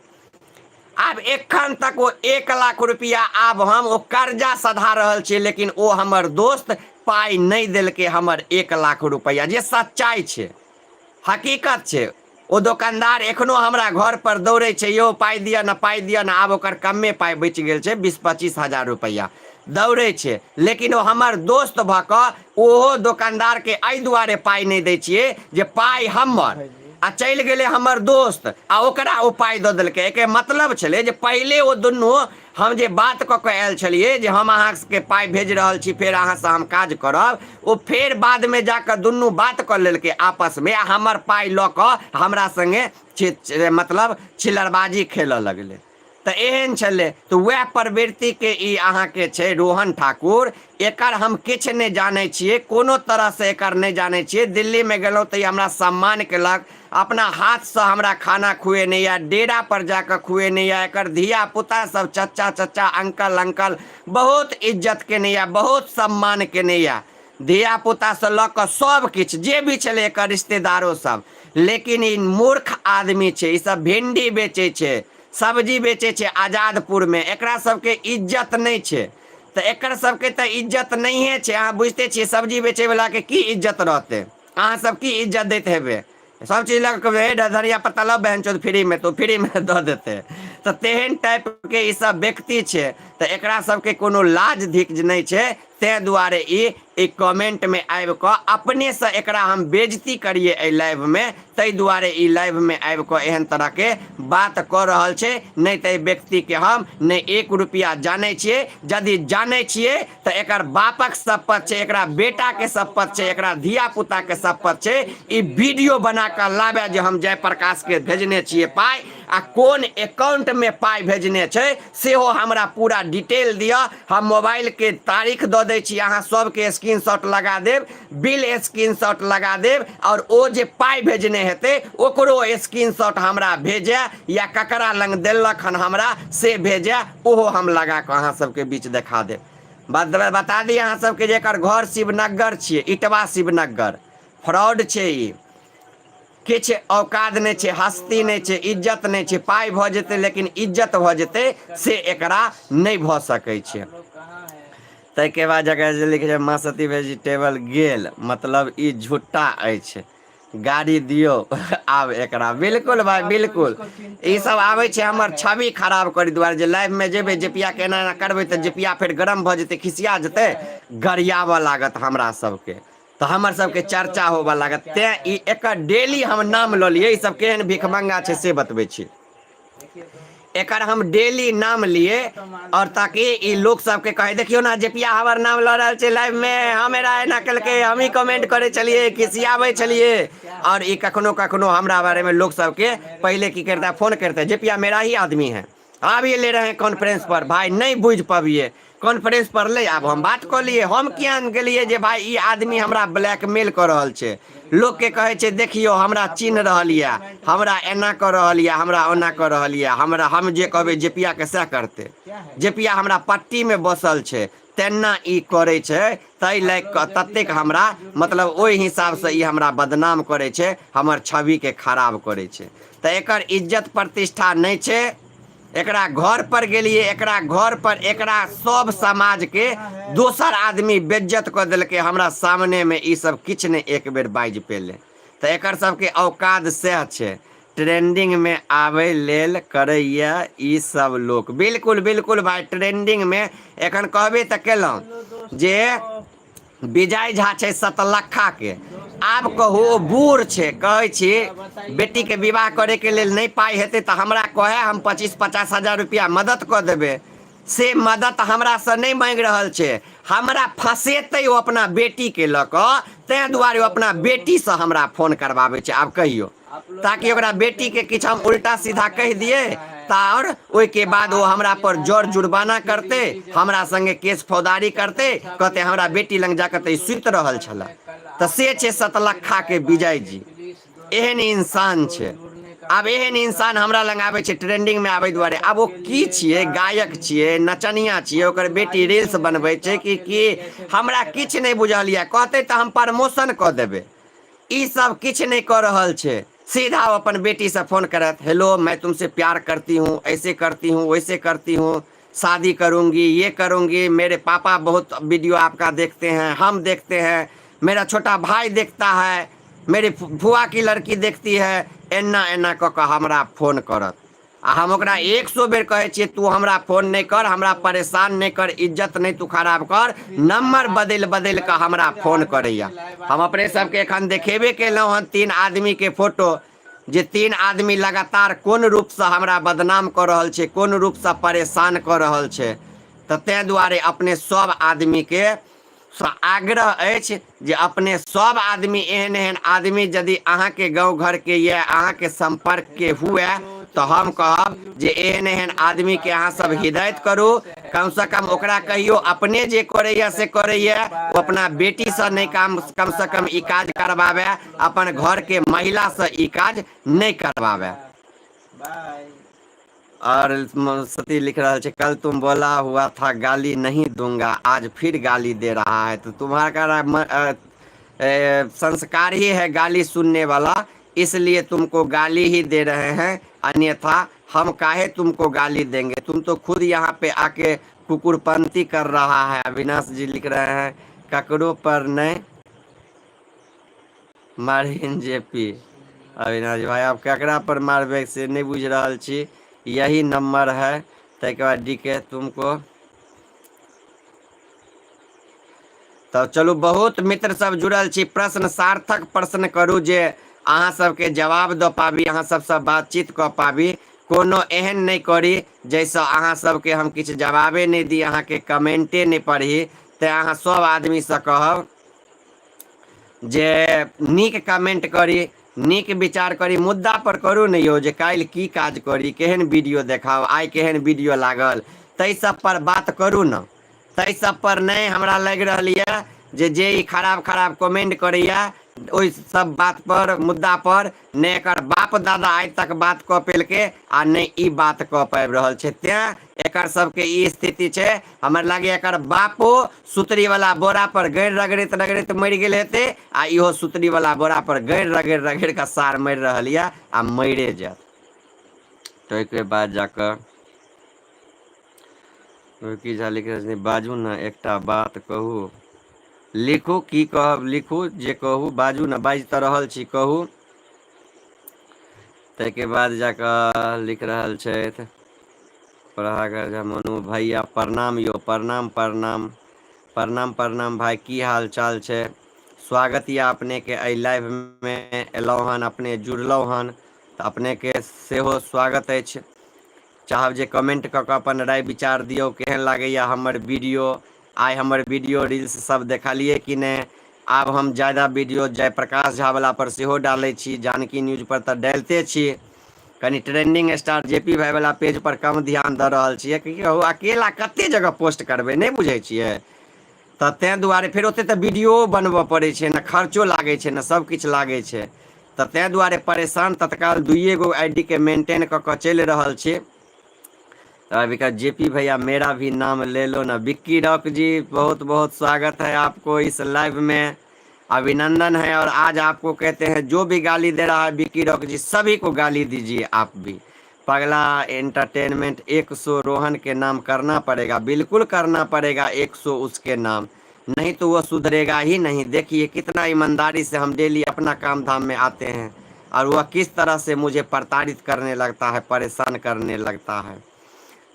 आब एखन तक ओ 1 लाख रुपैआ आब हम ओ कर्जा सधा रहल छियै लेकिन ओ हमर दोस्त पाइ नहि देलकै हमर 1 लाख रुपैआ जे सच्चाइ छै हकीकत छै ओ दोकानदार एखनो हमरा घर पर दौड़ै छै यौ पाइ दिअ ने पाइ दिअ ने आब ओकर कमे पाइ बचि गेल छै 20-25 हजार रुपैआ दौड़ै छै लेकिन ओ हमर दोस्त भऽ कऽ ओहो दोकानदारके एहि दुआरे पाइ नहि दै छियै जे पाइ हमर आ चलि गेलै हमर दोस्त आ ओकरा ओ पाइ दऽ देलकै एकर मतलब छलै जे पहिले ओ दुनू हम जे बात कऽ कऽ आयल छलियै जे हम अहाँके पाइ भेज रहल छी फेर अहाँसँ हम काज करब ओ फेर बादमे जा कऽ दुनू बात कऽ लेलकै आपसमे आ हमर पाइ लऽ कऽ हमरा सङ्गे मतलब छिलरबाजी खेलऽ लगलै तऽ एहन छलै तऽ वएह प्रवृत्तिके ई अहाँके छै रोहन ठाकुर एकर हम किछु नहि जानै छियै कोनो तरहसँ एकर नहि जानै छियै दिल्लीमे गेलहुँ तऽ ई हमरा सम्मान केलक अपना हाथसँ हमरा खाना खुएने यऽ डेरा पर जाकऽ खुएने यऽ एकर धिया पुता सब चच्चा चच्चा अंकल अंकल बहुत इज्जत केने यऽ बहुत सम्मान केने यऽ धिया पुतासँ लऽ कऽ सब किछु जे भी छलै एकर रिश्तेदारो सब लेकिन ई मूर्ख आदमी छै ई सब भिंडी बेचै छै सब्जी बेचै छै आजादपुरमे एकरा सबके इज्जत नहि छै तऽ एकर सबके तऽ इज्जत नहिए छै अहाँ बुझिते छियै सब्जी बेचैवलाके की इज्जत रहतै अहाँ सब की इज्जत दैत हेबै सब चीज लऽ कऽ हे धनिया पत्ता लऽ बहन चोद फ्रीमे तऽ फ्रीमे दऽ देतै तऽ तेहन टाइपके ई सब व्यक्ति छै तऽ एकरा सबके कोनो लाज धिक नहि छै ताहि दुआरे ई ई कमेंटमे आबि कऽ अपनेसँ एकरा हम बेजती करियै एहि लाइवमे ताहि दुआरे ई लाइवमे आबि कऽ एहन तरहके बात कऽ रहल छै नहि तऽ एहि व्यक्तिके हम नहि एक रुपैआ जानै छियै यदि जानै छियै तऽ एकर बापक शपथ छै एकरा बेटाके शपथ छै एकरा धियापुताके शपथ छै ई वीडियो बना कऽ लाबे जे हम जयप्रकाशके भेजने छियै पाइ आ कोन अकाउंटमे पाइ भेजने छै सेहो हमरा पूरा डिटेल दिअ हम मोबाइलके तारीख दऽ दै छी अहाँ सबके स्क्रीनशॉट लगा देब बिल स्क्रीनशॉट लगा देब आओर ओ जे पाइ भेजने हेतै ओकरो स्क्रीनशॉट हमरा भेजए या ककरा लग देलक हन हमरा से भेजए ओहो हम लगा कऽ अहाँ सबके बीच देखा देब बता दी अहाँ सबके जे एकर घर शिवनगर छियै इटवा शिवनगर फ्रॉड छै ई किछु औकात नहि छै हस्ती नहि छै इज्जत नहि छै पाइ भऽ जेतै लेकिन इज्जत भऽ जेतै से एकरा नहि भऽ सकै छै ताहिके बाद जकरा जे लिखै छै माँ सती वेजिटेबल गेल मतलब ई झुट्टा अछि गाड़ी दियौ आब एकरा बिल्कुल भाइ बिल्कुल ई सब आबै छै हमर छवि खराब करै दुआरे जे लाइवमे जेबै जेपियाके एना एना करबै तऽ जेपिया फेर गरम भऽ जेतै खिसिया जेतै गरियाबऽ लागत हमरा सबके तऽ हमर सबके चर्चा होबऽ लागत तेँ ई एकर डेली हम नाम लऽ लियै ई सब केहन भिखमंगा छै से बतबै छी एकर हम डेली नाम लिए और ताकि ई लोक सबके कहे देखियो ना जेपिया हमर नाम लऽ रहल छै लाइव मे हमरा एना केलकै हम ही कमेंट करै छलियै खिसियाबै छलियै और ई कखनो कखनो हमरा बारे में लोक सबके पहिले की करता फोन करते जेपिया मेरा ही आदमी है आब ये ले रहे हैं कॉन्फ्रेंस पर भाई नहीं बुझ पबिए कॉन्फ्रेंस पर ले आब हम बात कऽ लिए हम किया गेलियै जे भाई ई आदमी हमरा ब्लैकमेल कऽ रहल छै लोकके कहै छै देखियौ हमरा चिन्ह रहल यऽ हमरा एना कऽ रहल यऽ हमरा ओना कऽ रहल यऽ हमरा हम जे कहबै जेपियाके सएह करतै जेपिया हमरा पट्टीमे बसल छै तेना ई करै छै ताहि लए कऽ ततेक हमरा मतलब ओहि हिसाबसँ ई हमरा बदनाम करै छै हमर छविके खराब करै छै तऽ एकर इज्जत प्रतिष्ठा नहि छै एकरा घर पर गेलियै एकरा घर पर एकरा सब समाजके दोसर आदमी बेज्जत कऽ देलकै हमरा सामनेमे ई सब किछु नहि एक बेर बाजि पेलै तऽ एकर सबके औकात सएह छै ट्रेंडिंगमे आबै लेल करैए ई सब लोक बिल्कुल बिल्कुल भाइ ट्रेंडिंगमे एखन कहबे तऽ केलहुँ जे विजय झा छै सतलक्खाके आब कहू ओ बूढ़ छै कहै छी बेटीके विवाह करैके लेल नहि पाइ हेतै तऽ हमरा कहै हम 25-50 हजार रुपैआ मदद कऽ देबै से मदद हमरासँ नहि माँगि रहल छै हमरा फँसेतै ओ अपना बेटीके लऽ कऽ ताहि दुआरे ओ अपना बेटीसँ हमरा फोन करबाबै छै आब कहियौ ताकि ओकरा बेटीके किछु हम उल्टा सीधा कहि दियै तऽ आओर ओहिके बाद ओ हमरा पर जर जुर्माना करतै हमरा सङ्गे केस फौदारी करतै कहतै हमरा बेटी लग जाकऽ तऽ ई सुति रहल छलए तऽ से छै सतलक्खाके विजय जी एहन इंसान छै आब एहन इंसान हमरा लग आबै छै ट्रेंडिंगमे आबै दुआरे आब ओ की छियै गायक छियै नचनिया छियै ओकर बेटी रील्स बनबै छै कि की हमरा किछु नहि बुझल यऽ कहतै तऽ हम प्रमोशन कऽ देबै ई सब किछु नहि कऽ रहल छै सीधा ओ अपन बेटीसँ फोन करत हेलो मैं तुमसे प्यार करती हूँ ऐसे करती हूँ वैसे करती हूँ शादी करूँगी ये करूँगी मेरे पापा बहुत वीडियो आपका देखते हैं हम देखते हैं मेरा छोटा भाई देखता है मेरी फुआ की लड़की देखती है एना एना कऽ कऽ हमरा फोन करत आ हम ओकरा 100 बेर कहै छियै तू हमरा फोन नहि कर हमरा परेशान नहि कर इज्जत नहि तू खराब कर नम्बर बदलि बदलि कऽ हमरा फोन करैया हम अपने सबके एखन देखेबे केलहुँ हन 3 आदमीके फोटो जे 3 आदमी लगातार कोन रूपसँ हमरा बदनाम कऽ रहल छै कोन रूपसँ परेशान कऽ रहल छै तऽ ताहि दुआरे अपने सब आदमीके सँ आग्रह अछि जे अपने सब आदमी एहन एहन आदमी यदि अहाँके गाँव घरके यऽ अहाँके सम्पर्कके हुए तऽ हम कहब जे एहन एहन आदमीके अहाँ सब हिदायत करू कमसँ कम ओकरा कहियौ अपने जे करैए से करैए ओ अपना बेटीसँ नहि काम कमसँ कम ई काज करबाबै अपन घरके महिलासँ ई काज नहि करबाबै और सती लिख रहल छै कल तुम बोला हुआ था गाली नहीं दूंगा आज फिर गाली दे रहा है तो तुम्हारा संस्कार ही है गाली सुनने वाला इसलिए तुमको गाली ही दे रहे हैं अन्यथा हम काहे तुमको गाली देंगे तुम तो खुद यहाँ पे आके कुकुरपंथी कर रहा है अविनाश जी लिख रहे हैं ककरो पर नहीं मारहीन जे पी अविनाश भाई आब ककरा पर मारबै से नहि बुझि रहल छी यही नंबर है। ताहिके बाद डी के तुमको। तऽ चलू, बहुत मित्र सब जुड़ल छी। प्रश्न, सार्थक प्रश्न करू जे अहाँ सबके जवाब दऽ पाबी, अहाँ सबसँ बातचीत कऽ पाबी। कोनो एहन नहि करी जाहिसँ अहाँ सबके हम किछु जवाबे नहि दी, अहाँके कमेंटे नहि पढ़ी। तेँ अहाँ सब आदमीसँ कहब जे नीक कमेंट करी, नीक विचार करी, मुद्दा पर करू ने यौ, जे काल्हि की काज करी, केहन वीडियो देखाउ, आइ केहन वीडियो लागल, ताहि सब पर बात करू ने। ताहि सब पर नहि, हमरा लागि रहल यऽ जे जे ई खराब खराब कमेंट करैया, ओहि सब बात पर, मुद्दा पर नहि एकर बाप दादा आइ तक बात कऽ पेलकै आ नहि ई बात कऽ पाबि रहल छै। तेँ एकर सबके ई स्थिति छै। हमरा लागैए एकर बापो सुतरीवला बोरापर गड़ि रगड़ैत रगड़ैत मरि गेल हेतै आ इहो सुतरीवला बोरापर गड़ि रगड़ि रगड़ि कऽ सार मरि रहल यऽ आ मरिए जायत। ताहिके बाद जाकऽ की झा लिख रहल, बाजू ने, एकटा बात कहू। लिखू, की कहब, लिखू, जे कहू, बाजू ने। बाजि तऽ रहल छी, कहू। ताहिके बाद जाकऽ लिख रहल छथि प्रभाकर झा मनु भैया, प्रणाम यौ। प्रणाम, प्रणाम, प्रणाम, प्रणाम भाई, की हाल चाल छै? स्वागत यऽ अपनेके। एहि लाइवमे एलहुँ हन, अपने जुड़लहुँ हन, तऽ अपनेके सेहो स्वागत अछि। चाहब जे कमेंट कऽ कऽ अपन राय विचार दियौ, केहन लागैए हमर वीडियो? आइ हमर वीडियो रील्स सब देखलियै कि नहि? आब हम ज्यादा वीडियो जयप्रकाश झावला पर सेहो डालै छी, जानकी न्यूज पर तऽ डालिते छी। कनि trending star J P भाईवला page पर कम ध्यान दऽ रहल छियै। की कहू, अकेला कते जगह पोस्ट करबै, नहि बुझै छियै? तऽ ताहि दुआरे फेर ओते तऽ वीडियो बनबऽ पड़ै छै ने, खर्चो लागै छै ने, सब किछु लागै छै। तऽ ताहि दुआरे परेशान तत्काल दुइए गो I D के मेंटेन कऽ कऽ चलि रहल छी। अभी का जे पी भैया, मेरा भी नाम ले लो ना। विक्की रॉक जी, बहुत बहुत स्वागत है आपको इस लाइव में, अभिनंदन है। और आज आपको कहते हैं, जो भी गाली दे रहा है विक्की रॉक जी, सभी को गाली दीजिए आप भी। पगला एंटरटेनमेंट, 100 रोहन के नाम करना पड़ेगा। बिल्कुल करना पड़ेगा 100 उसके नाम, नहीं तो वो सुधरेगा ही नहीं। देखिए, कितना ईमानदारी से हम डेली अपना काम धाम में आते हैं और वह किस तरह से मुझे प्रताड़ित करने लगता है, परेशान करने लगता है।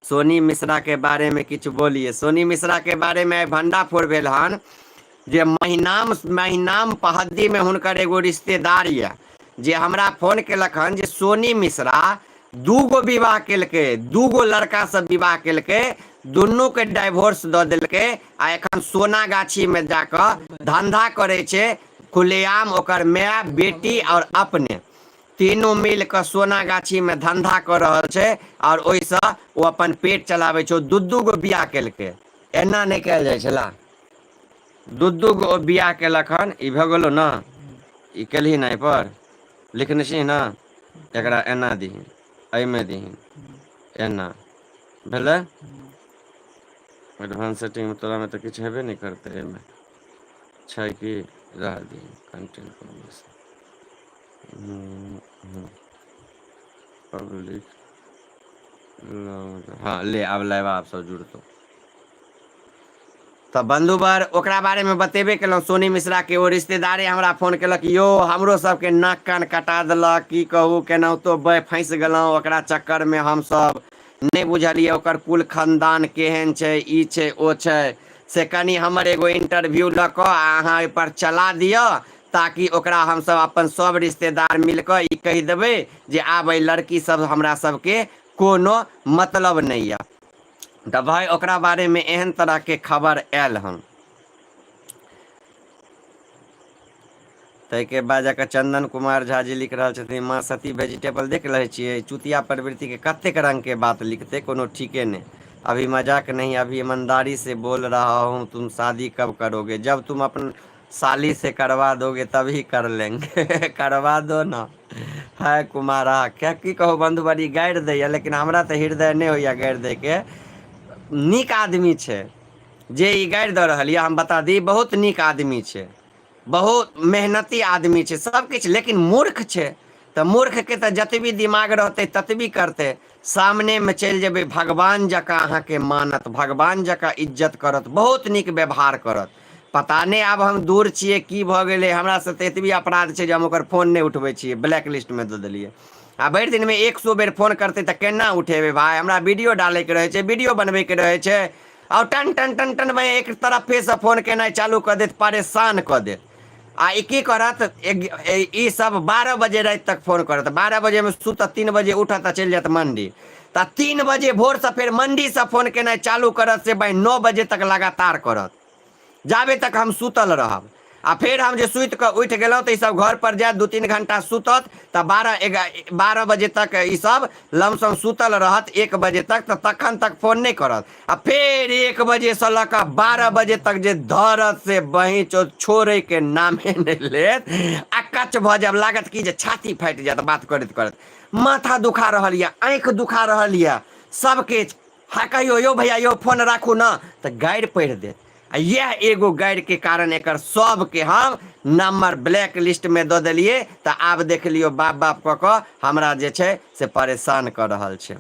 सोनी मिश्रा के बारे में किछु बोलिए। सोनी मिश्रा के बारे में भंडाफोड़ भेल हन जे महिनाम महिनाम पहद्दीमे हुनकर एगो रिश्तेदार यऽ, जे हमरा फोन केलक हन जे सोनी मिश्रा दूगो विवाह केलकै, दूगो लड़कासँ विवाह केलकै, दुनूके डाइवोर्स दऽ देलकै आ एखन सोना गाछीमे जाकऽ धन्धा करै छै खुलेआम। ओकर माय, बेटी आओर अपने तीनू मिल कऽ सोना गाछीमे धन्धा कऽ रहल छै आओर ओहिसँ ओ अपन पेट चलाबै छै। ओ दू दू गो बियाह केलकै। एना नहि कयल जाइ छला। दू दू गो ओ बियाह केलक हन। ई भऽ गेलौ ने? ई केलही ने? एहिपर लिखने छी ने? एकरा एना दीही, एहिमे दीही, एना भेलै। एडवांस सेटिंगमे तोरामे तऽ किछु हेबे नहि करतै। एहिमे छै कि रह दीही। Content public. हँ, ले, आब लाइव आब सब जुड़तौ। तऽ बन्धुवर, ओकरा बारेमे बतेबे केलहुँ। सोनी मिश्राके ओ रिश्तेदारे हमरा फोन केलक, यौ हमरो सबके नाक कान कटा देलक, की कहू, केनाहितो फँसि गेलहुँ ओकरा चक्करमे। हमसब नहि बुझलियै ओकर कुल खानदान केहन छै, ई छै, ओ छै। से कनि हमर एगो इंटरव्यू लऽ कऽ आ अहाँ ओहिपर चला दिअ, ताकि ओकरा हमसब अपन सब रिश्तेदार मिल कऽ ई कहि देबै जे आब एहि लड़की सब हमरा सबके कोनो मतलब नहि यऽ। तऽ भाय, ओकरा बारेमे एहन तरहके खबर आयल हन। ताहिके बाद जाकऽ चंदन कुमार झा जी लिख रहल छथिन, माँ सती वेजिटेबल। देख रहै छियै, चुतिया प्रवृत्तिके कतेक रङ्गके बात लिखतै, कोनो ठीके नहि। अभी मजाक नहीं, अभी ईमानदारी से बोल रहा हूँ, तुम शादी कब करोगे? जब तुम अपन साली से करवा दोगे तभी कर लेंगे। करवा दो ना। है कुमारा क्या, की कहू बन्धु, बड़ी गारि दैया, लेकिन हमरा तऽ हृदय नहि होइया गारि दैके। नीक आदमी छै जे ई गारि दऽ रहल यऽ। हम बता दी, बहुत नीक आदमी छै, बहुत मेहनती आदमी छै, सब किछु, लेकिन मूर्ख छै। तऽ मूर्खके तऽ जतबी दिमाग रहतै ततबी करतै। सामनेमे चलि जेबै, भगवान जकाँ अहाँके मानत, भगवान जकाँ इज्जत करत, बहुत नीक व्यवहार करत। पता नहि आब हम दूर छियै, की भऽ गेलै। हमरासँ तऽ एतबी अपराध छै जे हम ओकर फोन नहि उठबै छियै, ब्लैक लिस्टमे दऽ देलियै। आ भरि दिनमे एक सए बेर फोन करतै तऽ केना उठेबै भाय हमरा वीडियो डालैके रहै छै वीडियो बनबैके रहै छै आओर टन टन टन टन भाय एक तरफेसँ फोन केनाइ चालू कऽ देत परेशान कऽ देत आ ई की करत ई सब 12 बजे राति तक फोन करत 12 बजेमे सुतत 3 बजे उठत आ चलि जायत मंडी तऽ 3 बजे भोरसँ फेर मंडीसँ फोन केनाइ चालू करत से भाय 9 बजे तक लगातार करत जाबे तक हम सुतल रहब आ फेर हम जे सुति कऽ उठि गेलहुँ तऽ ईसभ घरपर जायत 2-3 घंटा सुतत तऽ 12 बजे तक ईसभ लमसम सुतल रहत 1 बजे तक तऽ तखन तक फोन नहि करत आ फेर 1 बजेसँ लऽ कऽ 12 बजे तक जे धरत से बही छोड़ैके नामे नहि लेत आ कच भऽ जायब लागत कि जे छाती फाटि जायत बात करैत करैत माथा दुखा रहल यऽ आँखि दुखा रहल यऽ सबकिछु हँ कहियो यौ भैया यौ फोन राखू ने तऽ गारि पढ़ि देत आ इएह एगो गारिके कारण एकर सबके हम नंबर ब्लैक लिस्टमे दऽ देलियै तऽ आब देख लियौ बाप बाप कऽ कऽ हमरा जे छै से परेशान कऽ रहल छै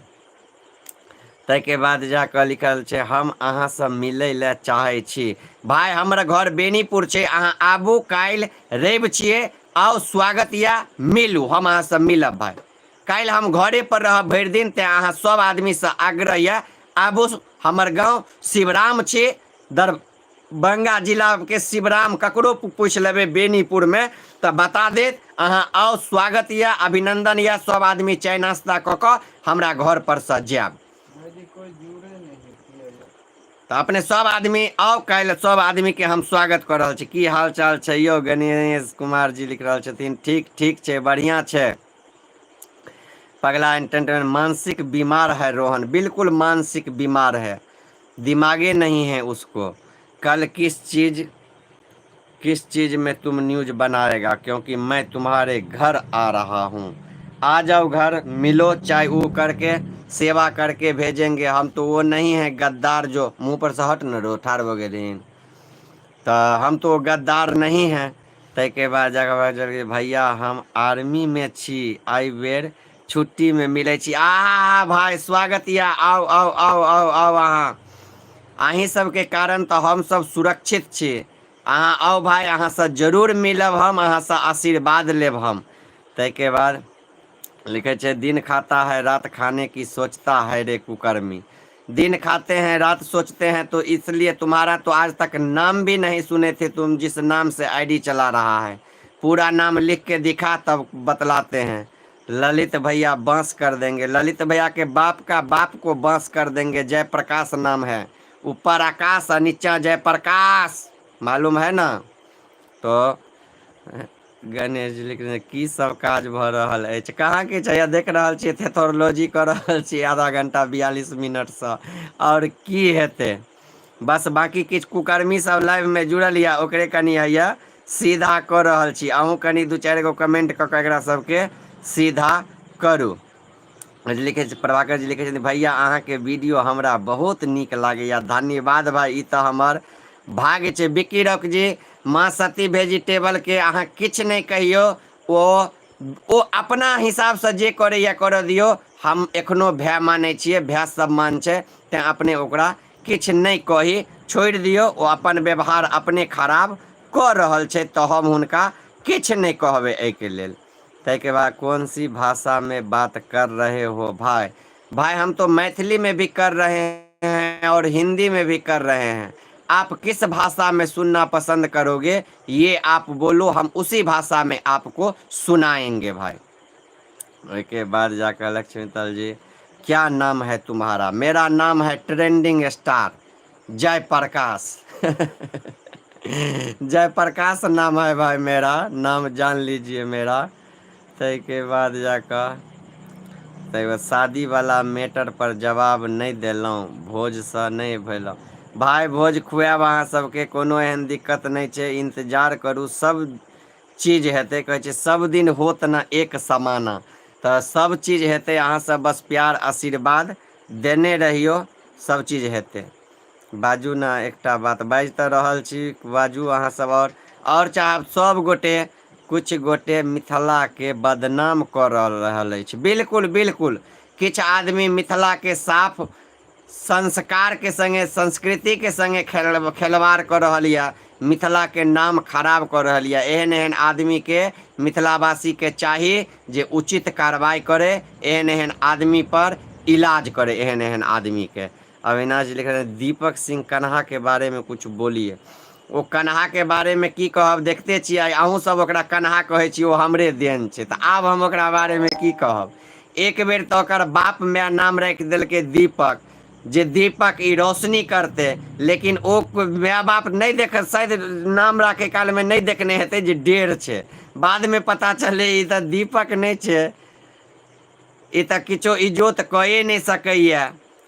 ताहिके बाद जा कऽ लिखल छै हम अहाँसँ मिलै लए चाहै छी भाय हमर घर बेनीपुर छै अहाँ आबू काल्हि रवि छियै आउ स्वागत यऽ मिलू हम अहाँसँ मिलब भाय काल्हि हम घरे पर रहब भरि दिन तेँ अहाँ सब आदमीसँ आग्रह यऽ आबू हमर गाँव शिवराम छी दरभंगा जिलाके शिवराम ककरो पूछि लेबै बेनीपुरमे तऽ बता देत अहाँ आउ स्वागत यऽ अभिनन्दन यऽ सब आदमी चाय नाश्ता कऽ कऽ हमरा घर पर सँ जायब भाईजी कोई जुड़े नहीं है किया तऽ अपने सब आदमी आउ काल्हि सब आदमीके हम स्वागत कऽ रहल छी की हाल चाल छै यौ गणेश कुमार जी लिख रहल छथिन ठीक ठीक छै बढ़िआँ छै पगला एंटरटेनमेंट मानसिक बीमार है रोहन बिल्कुल मानसिक बीमार है दिमागे नहीं है उसको कल किस चीज किस चीज में तुम न्यूज बनाएगा क्योंकि मैं तुम्हारे घर आ रहा हूँ आ जाओ घर मिलो चाय वो करके सेवा करके भेजेंगे हम तो वो नहीं है गद्दार जो मुंह पर से हट न रो ठार हो गए तऽ हम तो गद्दार नहीं हैं ताहिके बाद जाकऽ बाजल भैया हम आर्मीमे छी एहि बेर छुट्टीमे मिलै छी आहा भाय स्वागत यऽ आउ आउ आउ आउ आउ अहाँ अहीं सबके कारण तऽ हमसब सुरक्षित छी अहाँ आउ भाय अहाँसँ जरूर मिलब हम अहाँसँ आशीर्वाद लेब हम ताहिके बाद लिखै छै दिन खाता है रात खाने की सोचता है रे कुकर्मी दिन खाते हैं रात सोचते हैं तो इसलिए तुम्हारा तो आज तक नाम भी नहीं सुने थे तुम जिस नाम से आईडी चला रहा है पूरा नाम लिख के दिखा तब बतलाते हैं ललित भैया बांस कर देंगे ललित भैया के बाप का बाप को बांस कर देंगे जयप्रकाश नाम है ऊपर आकाश और नीचा जयप्रकाश मालूम है ना तो गणेश जी लिखने की सब काज भऽ रहल अछि कहाँ किछु हैया देख रहल छियै थेथोरोलॉजी कऽ रहल छी आधा घंटा 42 मिनटसँ आओर की हेतै बस बाँकी किछु कुकर्मी सब लाइवमे जुड़ल यऽ ओकरे कनि हैया सीधा कऽ रहल छी अहूँ कनि दू चारि गो कमेंट कऽ कऽ एकरा सबके सीधा करू लिखै छै प्रभाकर जी लिखै छथिन भैया अहाँके वीडियो हमरा बहुत नीक लागैए धन्यवाद भाय ई तऽ हमर भाग्य छै बिक्की रॉक जी माँ सती भेजिटेबलके अहाँ किछु नहि कहियौ ओ ओ अपना हिसाबसँ जे करैए करऽ दियौ हम एखनो भाय मानै छियै भाय सम्मान छै तैँ अपने ओकरा किछु नहि कही छोड़ि दियौ ओ अपन व्यवहार अपने खराब कऽ रहल छै तऽ हम हुनका किछु नहि कहबै एहिके लेल ताहिके बाद कौन सी भाषा में बात कर रहे हो भाई भाई हम तो मैथिली में भी कर रहे हैं और हिंदी में भी कर रहे हैं आप किस भाषा में सुनना पसंद करोगे ये आप बोलो हम उसी भाषा में आपको सुनाएंगे भाई ओहिके बाद जाकर लक्ष्मी मित्तल जी क्या नाम है तुम्हारा मेरा नाम है ट्रेंडिंग स्टार जय प्रकाश जय प्रकाश नाम है भाई मेरा नाम जान लीजिए मेरा ताहिके बाद जाकऽ ताहिके बाद शादीवला मैटर पर जवाब नहि देलहुँ भोजसँ नहि भेलहुँ भाय भोज खुआएब अहाँ सबके कोनो एहन दिक्कत नहि छै इन्तजार करू सब चीज हेतै कहै छै सब दिन होत न एक समाना तऽ सब चीज हेतै अहाँ सब बस प्यार आशीर्वाद देने रहियौ सब चीज हेतै बाजू ने एकटा बात बाजि तऽ रहल छी बाजू अहाँ सब आओर आओर चाहब सब गोटे किछु गोटे मिथिलाके बदनाम कऽ रहल अछि बिल्कुल बिल्कुल किछु आदमी मिथिलाके साफ संस्कारके सङ्गे संस्कृतिके सङ्गे खेलवाड़ कऽ रहल यऽ मिथिलाके नाम खराब कऽ रहल यऽ। एहन एहन आदमीके मिथिलावासीके चाही जे उचित कार्रवाइ करै, एहन एहन आदमीपर इलाज करै, एहन एहन आदमीके। अविनाश जी लिख रहे हैं, दीपक सिंह कन्हा के बारे में कुछ बोलिए। ओ कन्हाके बारेमे की कहब, देखते छियै अहूँ सब ओकरा कन्हा कहै छी, ओ हमरे देन छै, तऽ आब हम ओकरा बारेमे की कहब। एक बेर तऽ ओकर बाप माय नाम राखि देलकै दीपक, जे दीपक ई रोशनी करतै, लेकिन ओ माय बाप नहि देख, शायद नाम राखै कालमे नहि देखने हेतै जे डेढ़ छै। बादमे पता चललै ई तऽ दीपक नहि छै, ई तऽ किछो इजोत कए नहि सकैए,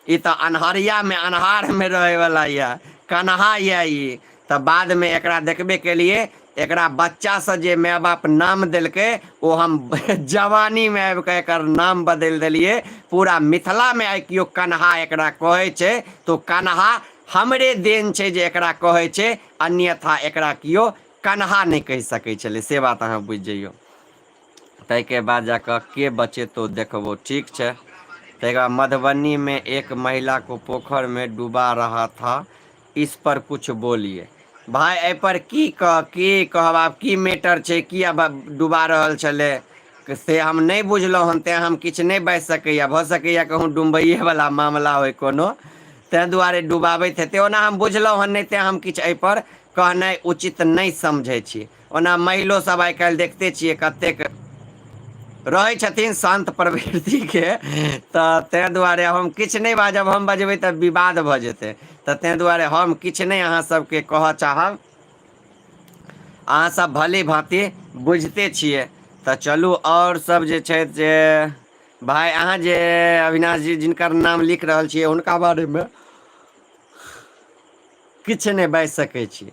ई तऽ अन्हरियामे अन्हारमे रहैवला यऽ, कन्हा यऽ ई तऽ। बादमे एकरा देखबे केलिए, एकरा बच्चासँ जे माय बाप नाम देलकै ओ हम जवानीमे आबि कऽ एकर नाम बदलि देलियै। पूरा मिथिलामे आइ केओ कन्हा एकरा कहै छै तऽ कन्हा हमरे देन छै जे एकरा कहै छै, अन्यथा एकरा केओ कन्हा नहि कहि सकै छलै, से बात अहाँ बुझि जइयौ। ताहिके बाद जाकऽ के बचेतौ देखबौ, ठीक छै। ताहिके बाद मधुबनी में एक महिला को पोखर में डुबा रहा था, इस पर कुछ बोलिए। भाय, एहिपर की कह की कहब आब? की मैटर छै, की आब डुबा रहल छलै से हम नहि बुझलहुँ हन, तेँ हम किछु नहि बाजि सकैए। भऽ सकैए कहूँ डुमबैएवला मामला होइ कोनो, ताहि दुआरे डुबाबैत हेतै। ओना हम बुझलहुँ हन नहि, तेँ हम किछु एहिपर कहनाइ उचित नहि समझै छी। ओना महिलो सब आइ काल्हि देखते छियै कतेक रहै छथिन शान्त प्रवृत्तिके, तऽ ताहि दुआरे हम किछु नहि बाजब। हम बजबै तऽ विवाद भऽ जेतै, तऽ ताहि दुआरे हम किछु नहि अहाँ सबके कहऽ चाहब। अहाँ सब भली भाँति बुझिते छियै। तऽ चलू, आओर सब जे छथि जे भाय अहाँ जे अविनाश जी जिनकर नाम लिख रहल छियै हुनका बारेमे किछु नहि बाजि सकै छी।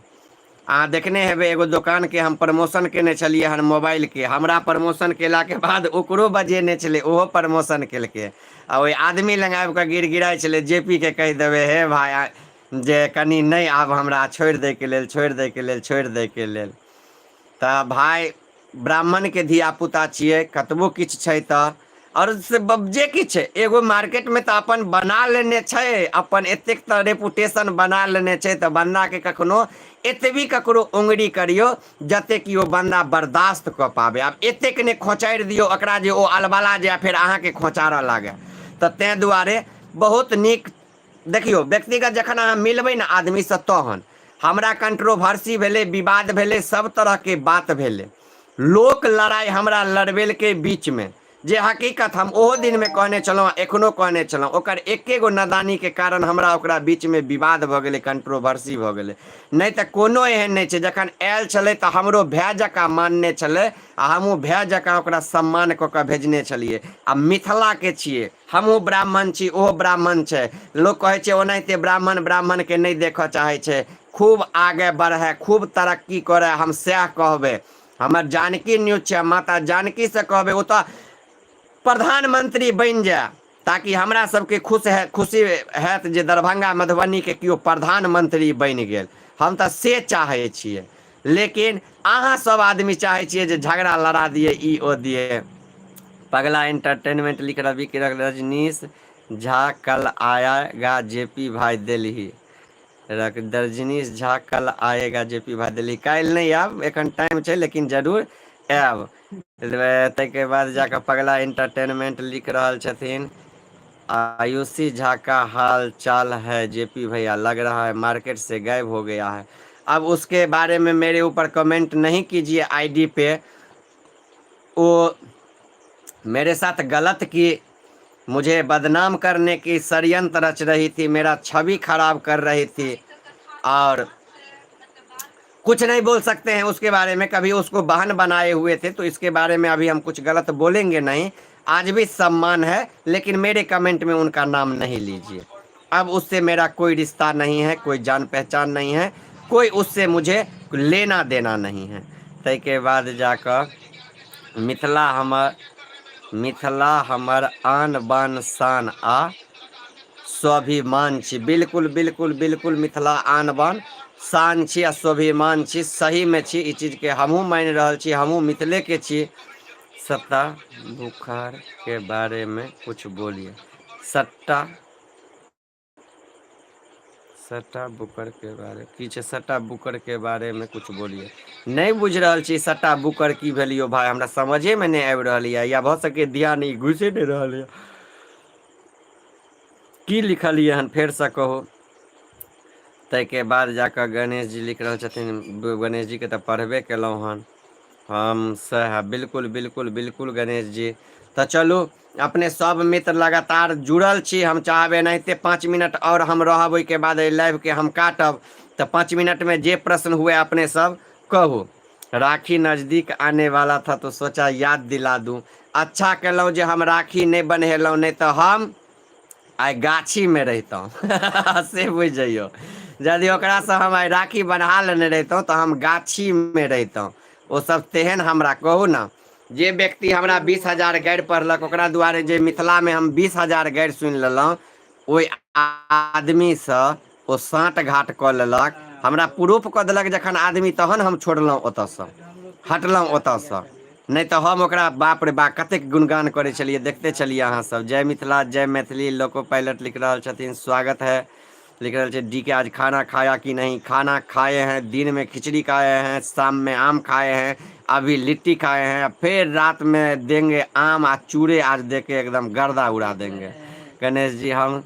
अहाँ देखने हेबै एगो दोकानके हम प्रमोशन केने छलियै हन मोबाइलके। हमरा प्रमोशन केलाके बाद ओकरो बजेने छलै, ओहो प्रमोशन केलकै आ ओहि आदमी लग आबि कऽ गिड़गिड़ाइ छलै, जे पी के कहि देबै हे भाय जे कनि नहि आब हमरा छोड़ि दैके लेल, छोड़ि दैके लेल, छोड़ि दैके लेल। तऽ भाय, ब्राह्मणके धियापुता छियै, कतबो किछु छै तऽ आओर से जे किछु छै, एगो मार्केटमे तऽ अपन बना लेने छै, अपन एतेक तऽ रेपुटेशन बना लेने छै, तऽ बन्दाके कखनो एतबी ककरो उङ्गरी करियौ जतेक कि ओ बन्दा बर्दाश्त कऽ पाबै। आब एतेक नहि खोचारि दियौ ओकरा जे ओ अलबला जाय, फेर अहाँके खोचारऽ लागै। तऽ ताहि दुआरे बहुत नीक देखियौ, व्यक्तिगत जखन अहाँ मिलबै ने आदमीसँ तहन हमरा कंट्रोवर्सी भेलै, विवाद भेलै, सब तरहके बात भेलै, लोक लड़ाइ हमरा लड़बेलकै बीचमे, जे हकीकत हम ओहो दिनमे कहने छलहुँ, एखनो कहने छलहुँ। ओकर एके गो नादानीके कारण हमरा ओकरा बीचमे विवाद भऽ गेलै, कंट्रोवर्सी भऽ गेलै, नहि तऽ कोनो एहन नहि छै। जखन आयल छलै तऽ हमरो भाय जकाँ मानने छलै आ हमहूँ भाय जकाँ ओकरा सम्मान कऽ कऽ भेजने छलियै। आ मिथिलाके छियै, हमहूँ ब्राह्मण छी, ओहो ब्राह्मण छै। लोक कहै छै ओनाहिते ब्राह्मण ब्राह्मणके नहि देखऽ चाहै छै। खूब आगे बढ़ै, खूब तरक्की करै, हम सएह कहबै। हमर जानकी न्यूज छै, माता जानकीसँ कहबै ओ तऽ प्रधानमंत्री बनि जाय, ताकि हमरा सबके खुश है, खुशी हैत जे दरभंगा मधुबनीके केओ प्रधानमंत्री बनि गेल। हम तऽ से चाहै छियै, लेकिन अहाँ सब आदमी चाहै छियै जे झगड़ा लड़ा दियै, ई ओ दियै। पगला एंटरटेनमेंट लिख रवि के रजनीश झा कल आएगा जेपी भाई दिल्ली। रजनीश झा कल आएगा जेपी भाई दिल्ली। काल्हि नहि आयब, एखन टाइम छै, लेकिन जरूर आयब। ताहिके बाद जाकऽ पगला एंटरटेनमेंट लिख रहल छथिन, आयुषी झा का हाल चाल है जेपी भैया, लग रहा है मार्केट से गायब हो गया है। अब उसके बारे में मेरे ऊपर कमेंट नहीं कीजिए आईडी पे। वो मेरे साथ गलत की, मुझे बदनाम करने की षड्यंत्र रच रही थी, मेरा छवि खराब कर रही थी और कुछ नहीं बोल सकते हैं उसके बारे में। कभी उसको बहन बनाए हुए थे, तो इसके बारे में अभी हम कुछ गलत बोलेंगे नहीं। आज भी सम्मान है, लेकिन मेरे कमेंट में उनका नाम नहीं लीजिए। अब उससे मेरा कोई रिश्ता नहीं है, कोई जान पहचान नहीं है, कोई उससे मुझे लेना देना नहीं है। ताहिके बाद जाकऽ मिथिला हमर, मिथिला हमर आन बान शान आ स्वाभिमान छी। बिल्कुल बिल्कुल बिल्कुल, मिथिला आन बान शान छी आ स्वाभिमान छी, सहीमे छी। ई चीजके हमहूँ मानि रहल छी, हमहूँ मिथिलेके छी। सत्ता बुखार के बारे में कुछ बोलिए। सट्टा सट्टा बुकर के बारे की छै सट्टा बुकर के बारे में कुछ बोलिए नहि बुझि रहल छी सट्टा बुकर की भेल यौ भाय हमरा समझेमे नहि आबि रहल यऽ या भऽ सकै ध्यान ई घुसे नहि रहल यऽ की लिखलियै हन फेरसँ कहू ताहिके बाद जा कऽ गणेश जी लिख रहल छथिन गणेश जीके तऽ पढ़बे केलहुँ हन हम सएह बिल्कुल बिल्कुल बिल्कुल गणेश जी तऽ चलू अपने सब मित्र लगातार जुड़ल छी हम चाहब एनाहिते 5 मिनट आओर हम रहब ओहिके बाद एहि लाइवके हम काटब तऽ 5 मिनटमे जे प्रश्न हुए अपने सब कहू राखी नजदीक आने वाला था तो सोचा याद दिला दूँ अच्छा केलहुँ जे हम राखी नहि बन्हेलहुँ नहि तऽ हम आइ गाछीमे रहितहुँ से बुझि जइयौ यदि ओकरासँ हम आइ राखी बन्हा लेने रहितहुँ तऽ हम गाछीमे रहितहुँ ओसभ तेहन हमरा कहू ने जे व्यक्ति हमरा 20,000 गारि पढ़लक ओकरा दुआरे जे मिथिलामे हम 20,000 गारि सुनि लेलहुँ ओहि आदमीसँ ओ साँट घाट कऽ लेलक हमरा प्रूफ कऽ देलक जखन आदमी तहन हम छोड़लहुँ ओतऽसँ हटलहुँ ओतऽसँ नहि तऽ हम ओकरा बाप रे बाप कतेक गुणगान करै छलियै देखते छलियै अहाँ सब जय मिथिला जय मैथिली लोको पायलट लिख रहल छथिन स्वागत है लिख रहल छै डी के आज खाना खाया कि नहीं खाना खाए हैं दिन में खिचड़ी खाए हैं शाम में आम खाए हैं अभी लिट्टी खाए हैं फिर रात में देंगे आम आ चूड़े आज दे के एकदम गर्दा उड़ा देंगे गणेश जी हम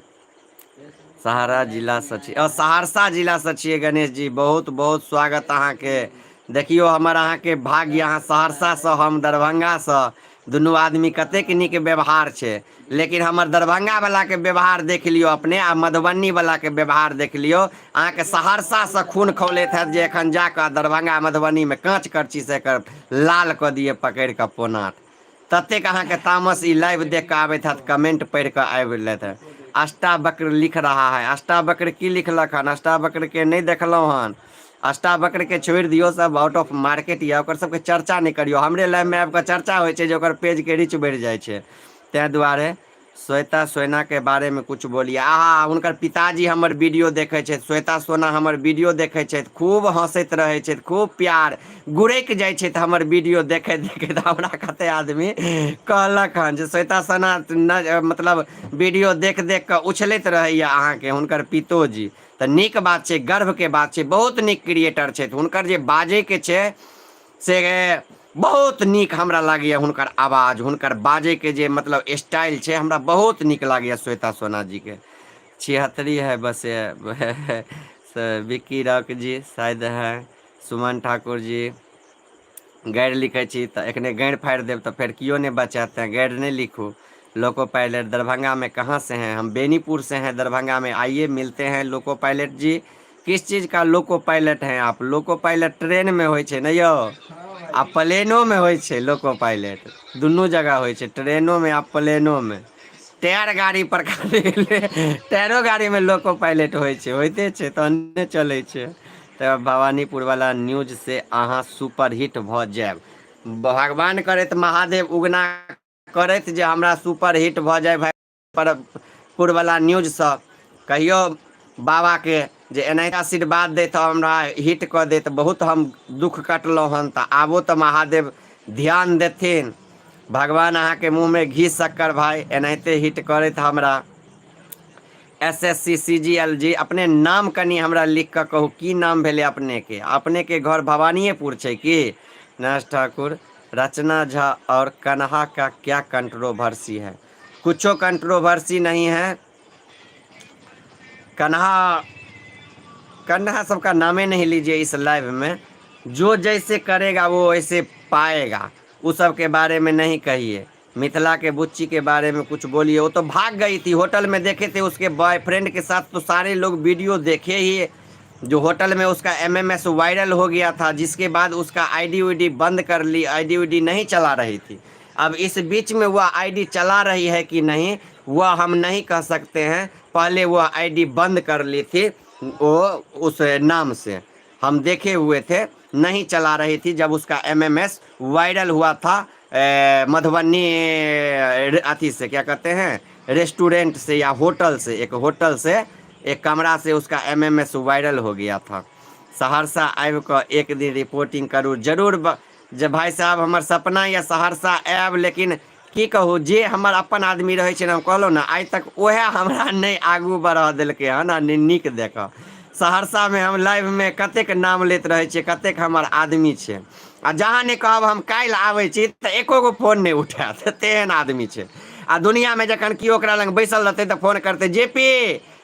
सहारा जिलासँ छी सहरसा जिलासँ छियै गणेश जी बहुत बहुत स्वागत अहाँके देखियौ हमर अहाँके भाग्य अहाँ सहरसासँ हम दरभंगासँ दुनू आदमी कतेक नीक व्यवहार छै लेकिन हमर दरभंगावलाके व्यवहार देख लियौ अपने आ मधुबनीवलाके व्यवहार देख लियौ अहाँके सहरसासँ खून खौलैत हैत जे एखन जा कऽ दरभंगा मधुबनीमे काँच करचीसँ एकर लाल कऽ दियै पकड़ि कऽ पोनाट ततेक अहाँके तामस ई लाइव देख कऽ आबैत हैत कमेंट पढ़ि कऽ आबि लेत अष्टावक्र लिख रहा है अष्टावक्र की लिखलक हन अष्टावक्रके नहि देखलहुँ हन अष्टावक्रके छोड़ि दियौ सब आउट ऑफ मार्केट यऽ ओकर सबके चर्चा नहि करियौ हमरे लाइवमे आबि कऽ चर्चा होइ छै जे ओकर पेजके रीच बढ़ि जाइ छै ताहि दुआरे श्वेता सोनाके बारेमे किछु बोलिए आहा हुनकर पिताजी हमर वीडियो देखै छथि श्वेता सोना हमर वीडियो देखै छथि खूब हँसैत रहै छथि खूब प्यार गुरकि जाइ छथि हमर वीडियो देखैत देखैत हमरा कते आदमी कहलक हन जे श्वेता सोना मतलब वीडियो देख देख कऽ उछलैत रहैए अहाँके हुनकर पितोजी तऽ नीक बात छै गर्वके बात छै बहुत नीक क्रिएटर छथि हुनकर जे बाजैके छै से बहुत नीक हमरा लागैए हुनकर आवाज हुनकर बाजैके जे मतलब स्टाइल छै हमरा बहुत नीक लागैए श्वेता सोना जीके छिहत्तरी है बस विक्की रॉक जी शायद है सुमन ठाकुर जी गारि लिखै छी तऽ एखने गारि फाड़ि देब तऽ फेर केओ नहि बचत तैँ गारि नहि लिखू लोको पायलट दरभंगा में कहाँ से हैं हम बेनीपुर से हैं दरभंगा में आइए मिलते हैं लोको पायलट जी किस चीज़ का लोको पायलट हैं आप लोको पायलट ट्रेन में होइ छै ने यौ आ प्लेनोमे होइ छै लोको पायलट दुनू जगह होइ छै ट्रेनोमे आ प्लेनोमे टायर गाड़ी पर खाली टायरो गाड़ीमे लोको पायलट होइ छै होइते छै तहने चलै छै तऽ भवानीपुरवला न्यूज से अहाँ सुपर हिट भऽ जायब भगवान करैत महादेव उगना करैत जे हमरा सुपर हिट भऽ जाय भाई पर पुरवला न्यूजसँ कहियौ बाबाके जे एनाहिते आशीर्वाद दैत हमरा हिट कऽ दैत बहुत हम दुःख कटलहुँ हन तऽ आबो तऽ महादेव ध्यान देथिन भगवान अहाँके मुँहमे घी शक्कर भाय एनाहिते हिट करैत हमरा S S C C G L G अपने नाम कनि हमरा लिख कऽ कहू की नाम भेलै अपनेके अपनेके घर भवानीएपुर छै की नरेश ठाकुर रचना झा और कन्हा का क्या कंट्रोवर्सी है कुछो कंट्रोवर्सी नहीं है कन्हा कन्हा सबका नामे नहीं लीजिए इस लाइव में जो जैसे करेगा वो वैसे पाएगा उस सब के बारे में नहीं कहिए मिथिला के बुच्ची के बारे में कुछ बोलिए वो तो भाग गई थी होटल में देखे थे उसके बॉयफ्रेंड के साथ तो सारे लोग वीडियो देखे ही जो होटल में उसका एमएमएस वायरल हो गया था जिसके बाद उसका आईडी उईडी बंद कर ली आईडी उईडी नहीं चला रही थी अब इस बीच में वह आईडी चला रही है कि नहीं वह हम नहीं कह सकते हैं पहले वह आईडी बंद कर ली थी वो उस नाम से हम देखे हुए थे नहीं चला रही थी जब उसका एमएमएस वायरल हुआ था मधुबनी अथी से क्या कहते हैं रेस्टोरेंट से या होटल से एक होटल से एक कमरा से उसका एमएमएस वायरल हो गया था सहरसा आबि कऽ एक दिन रिपोर्टिंग करू जरूर जे भाई साहब हमर सपना यऽ सहरसा आयब लेकिन की कहू जे हमर अपन आदमी रहै छै ने हम कहलहुँ ने आइ तक उएह हमरा नहि आगू बढ़ऽ देलकै हन आ नहि नीक देखऽ सहरसामे हम लाइवमे कतेक नाम लैत रहै छियै, कतेक हमर आदमी छै। आ जहाँ नहि कहब हम काल्हि आबै छी तऽ एको गो फोन नहि उठायत, तेहन आदमी छै। आ दुनियामे जखन केओ ओकरा लग बैसल रहतै तऽ फोन करतै, जे पी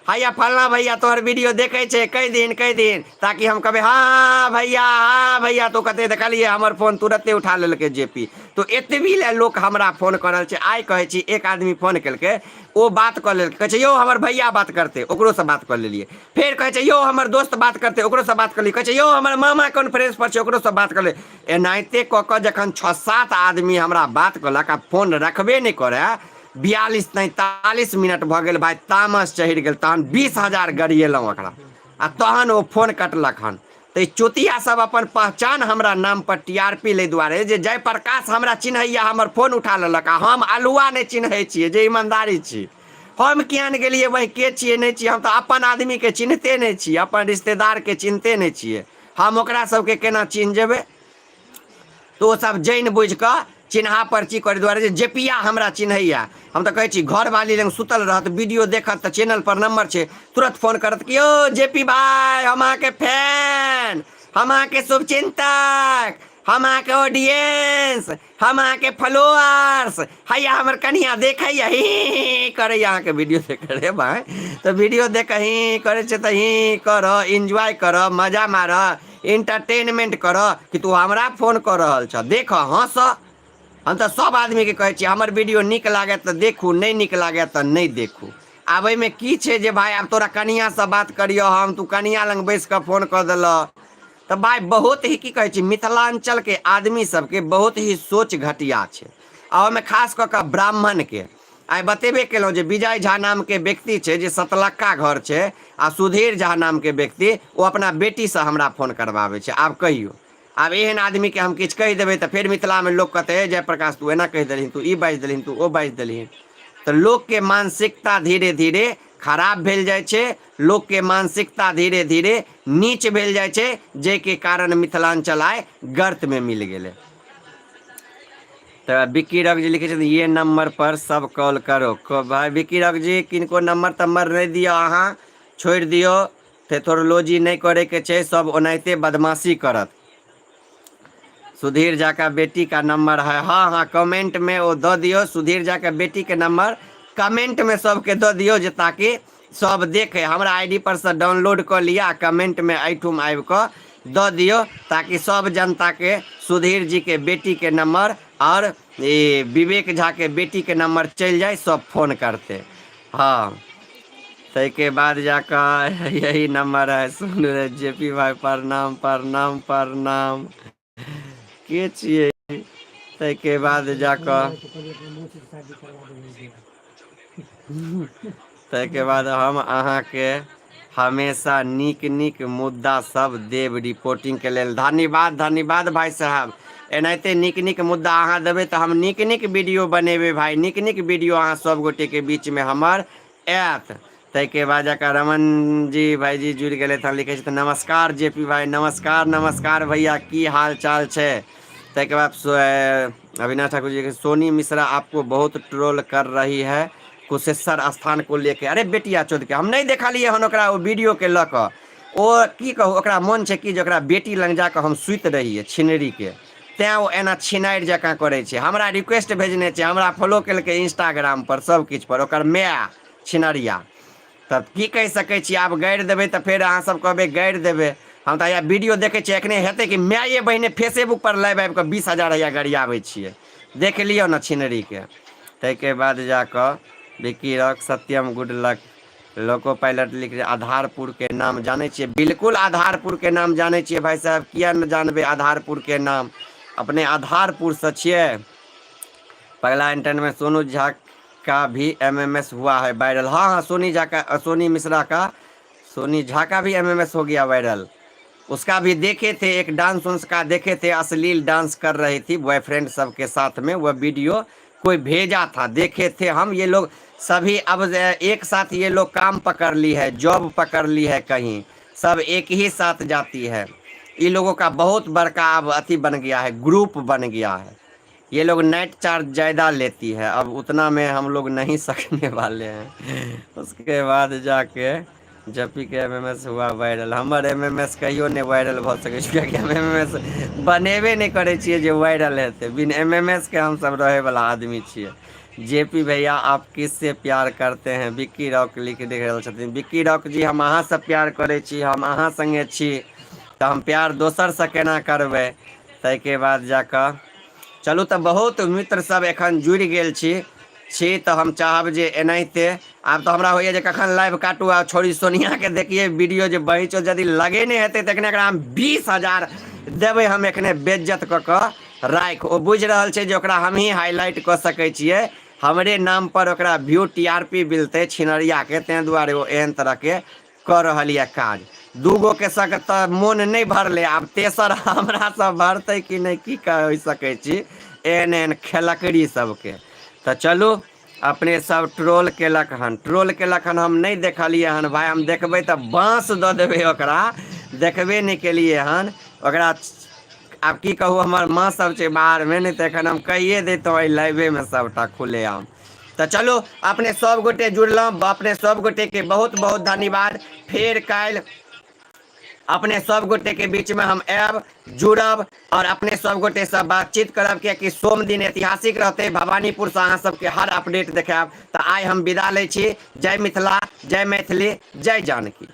हैया फलना भैया तोहर वीडियो देखै छै, कहि दिन कहि दिन, ताकि हम कहबै हँ भैया हँ भैया। तो कहतै देखलियै हमर फोन तुरते उठा लेलकै जे पी। तो एतबी लए लोक हमरा फोन कऽ रहल छै। आइ कहै छी एक आदमी फोन केलकै, ओ बात कऽ लेलकै, कहै छै यौ हमर भैया बात करतै, ओकरोसँ बात कऽ लेलियै। फेर कहै छै यौ हमर दोस्त बात करतै, ओकरोसँ बात कऽ लेलियै। कहै छै यौ हमर मामा कॉन्फ्रेंस पर छै, ओकरोसँ बात कऽ लेलियै। एनाहिते कऽ कऽ जखन 6-7 आदमी हमरा बात कयलक आ फोन रखबे नहि करए, 42 43 मिनट भऽ गेल भाय, तामस चढ़ि गेल, तहन 20,000 गरिएलहुँ ओकरा आ तहन ओ फोन कटलक हन। तऽ ई चुतिया सब अपन पहचान हमरा नाम पर टी आर पी लै दुआरे जे जयप्रकाश हमरा चिन्हैया, हमर फोन उठा लेलक आ हम अल्हुआ नहि चिन्है छियै जे ईमानदारी छी। हम किया ने गेलियै वही के छियै नहि छियै, हम तऽ अपन आदमीके चिन्हते नहि छियै, अपन रिश्तेदारके चिन्हते नहि छियै, हम ओकरा सबके केना चिन्ह जेबै? तऽ ओ सब जानि बुझि कऽ चिन्हा परची करै दुआरे जे जेपिया हमरा चिन्हैया। हम तऽ कहै छी घरवाली लग सुतल रहत, वीडियो देखत तऽ चैनल पर नंबर छै, तुरंत फोन करत कि यौ जेपी भाई हम अहाँके फैन, हम अहाँके शुभचिंतक, हम अहाँके ऑडियंस, हम अहाँके फॉलोअर्स, हैया हमर कनिया देखैया ही ही करैया अहाँके वीडियो देख रे भाई। तऽ वीडियो देख ही करै छै तऽ ही कर, एन्जॉय कर, मजा मार, इंटरटेनमेंट कर कि तू हमरा फोन कऽ रहल छह, देख हँस। हम तऽ सब आदमीके कहै छियै हमर वीडियो नीक लागत तऽ देखू, नहि नीक लागत तऽ नहि देखू। आब एहिमे की छै जे भाय आब तोरा कनियाँसँ बात करियौ हम, तू कनियाँ लग बैस कऽ फोन कऽ देलह तऽ भाय बहुत ही की कहै छी मिथिलाञ्चलके आदमी सबके बहुत ही सोच घटिया छै। आ ओहिमे खास कऽ कऽ ब्राह्मणके आइ बतेबे केलहुँ जे विजय झा नामके व्यक्ति छै जे सतलक्का घर छै आ सुधीर झा नामके व्यक्ति ओ अपना बेटीसँ हमरा फोन करबाबै छै। आब कहियौ, आब एहन आदमीके हम किछु कहि देबै तऽ फेर मिथिलामे लोक कहतै हे जयप्रकाश तू एना कहि देलहिन, तू ई बाजि देलहिन, तू ओ बाजि देलहिन। तऽ लोकके मानसिकता धीरे धीरे खराब भेल जाइ छै, लोकके मानसिकता धीरे धीरे नीच भेल जाइ छै, जाहिके कारण मिथिलाञ्चल आइ गर्तमे मिल गेलै। तऽ विक्की रघ जी लिखै छथिन ये नंबर पर सब कॉल करो। भाय विक्की रघ जी किनको नंबर तम्बर नहि दिअ, अहाँ छोड़ि दियौ, थेथोरोलॉजी नहि करैके छै, सब ओनाहिते बदमाशी करत। सुधीर झा का बेटी का नंबर है, हाँ हाँ कमेंट में ओ दऽ दियौ, सुधीर झा के बेटी के नंबर कमेंट में सबके दऽ दियौ जे ताकि सब देखे। हमरा I D per Se download कऽ लिअ आ कमेंट में एहिठुम आबि कऽ दऽ दियौ ताकि सब जनता के सुधीर जी के बेटी के नंबर और ई विवेक झा के बेटी के नंबर चलि जाय, सब फोन करते। हाँ ताहिके बाद जाकऽ यही नंबर है। सुन रहे जे पी भाई प्रणाम प्रणाम प्रणाम, के छियै? ताहिके बाद जाकऽ ताहिके बाद हम अहाँके हमेशा नीक नीक मुद्दा सब देब रिपोर्टिंगके लेल। धन्यवाद धन्यवाद भाई साहब, एनाहिते नीक नीक मुद्दा अहाँ देबै तऽ हम नीक नीक वीडियो बनेबै भाई, नीक नीक वीडियो अहाँ सब गोटेके बीचमे हमर आयत। ताहिके बाद जाकऽ रमन जी भाईजी जुड़ि गेलथि हन, लिखै छथिन नमस्कार जे पी भाई, नमस्कार नमस्कार भैया, की हाल चाल छै? ताहिके बाद अविनाश ठाकुर जी, सोनी मिश्रा आपको बहुत ट्रोल कर रही है कुशेश्वर स्थान को लेके। अरे बेटिया चोद के, हम नहि देखलियै हन ओकरा ओ वीडियो के लऽ कऽ। ओ की कहू, ओकरा मोन छै कि जे ओकरा बेटी लग जाकऽ हम सुति रहियै छिनरीके, तैँ ओ एना छिनारि जकाँ करै छै। हमरा रिक्वेस्ट भेजने छै, हमरा फॉलो केलकै इंस्टाग्राम पर, सब किछु पर, ओकर माय छिनरिया। तब की कहि सकै छी, आब गारि देबै तऽ फेर अहाँ सब कहबै गारि देबै। हम तऽ हैया वीडियो देखै छियै, एखने हेतै कि माये बहिने फेसबुक पर लाइव आबि कऽ 20,000 हैया गरियाबै छियै, देख लियौ ने छिनरीके। ताहिके बाद जाकऽ Vicky rock Satyam good luck loco pilot लिख आधारपुर के नाम जानै छियै? बिल्कुल आधारपुर के नाम जानै छियै भाई साहब, किया नहि जानबै आधारपुर के नाम, अपने आधारपुरसँ छियै। पगला इंटरनेट में सोनू झा का भी एम एम एस हुआ है वायरल। हाँ हाँ सोनी झा का, सोनी मिश्रा का, सोनी झा का भी एम एम एस हो गया वायरल, उसका भी देखे थे एक डांस उन्स का देखे थे, अश्लील डांस कर रही थी बॉयफ्रेंड सबके साथ में, वह वीडियो कोई भेजा था, देखे थे हम। ये लोग सभी अब एक साथ ये लोग काम पकड़ ली है, जॉब पकड़ ली है, कहीं सब एक ही साथ जाती है। ये लोगों का बहुत बड़का अब अथी बन गया है, ग्रुप बन गया है। ये लोग नाइट चार्ज ज़्यादा लेती है, अब उतना में हम लोग नहीं सकने वाले हैं। उसके बाद जाके जपी के एम एम एस हुआ वायरल। हमर एम एम एस कहियो नहि वायरल भऽ सकै छै, किएकि हम एम एम एस बनेबे नहि करै छियै जे वायरल हेतै। बिन एम एम एस के हमसभ रहैवला आदमी छियै। जे पी भैया, आप किससे प्यार करते हैं? विक्की रॉक लिख देख रहल छथिन। विक्की रॉक जी, हम अहाँसँ प्यार करै छी। हम अहाँ सङ्गे छी तऽ हम प्यार दोसरसँ केना करबै? ताहिके बाद जा कऽ चलू, तऽ बहुत मित्र सब एखन जुड़ि गेल छी छी तऽ हम चाहब जे एनाहिते आब तऽ हमरा होइए जे कखन लाइव काटू आ छोड़ी सोनियाके देखिए वीडियो जे बहिचो यदि लगे नहि हेतै तऽ एखने एकरा हम 20,000 देबै। हम एखने बेज्जत कऽ कऽ राखि, ओ बुझि रहल छै जे ओकरा हमही हाईलाइट कऽ सकै छियै, हमरे नाम पर ओकरा व्यू टी आर पी मिलतै छिनरियाके, ताहि दुआरे ओ एहन तरहके कऽ रहल यऽ काज। दूगो के सक तऽ मोन नहि भरलै, आब तेसर हमरा सब भरतै कि नहि, की कहि सकै छी एहन एहन खेलकड़ी सबके। तऽ चलू, अपने सब ट्रोल केलक हन, ट्रोल केलक हन, हम नहि देखलियै हन भाय। हम देखबै तऽ बाँस दऽ देबै ओकरा। देखबे नहि केलियै हन ओकरा। आब की कहू, हमर माँ सब छै बाहरमे, नहि तऽ एखन हम कहिए दैतहुँ एहि लाइवेमे सबटा खुलेआम। तऽ चलू, अपने सब गोटे जुड़लहुँ, अपने सब गोटेके बहुत बहुत धन्यवाद। फेर काल्हि अपने सब गोटे के बीच में हम आयब, जुड़ब और अपने सब गोटे से बातचीत करब, कियाकि सोम दिन ऐतिहासिक रहते। भवानीपुर से अहाँ सबके हर अपडेट देखायब। तऽ आइ हम विदा लै छी। जय मिथिला, जय मैथिली, जय जानकी।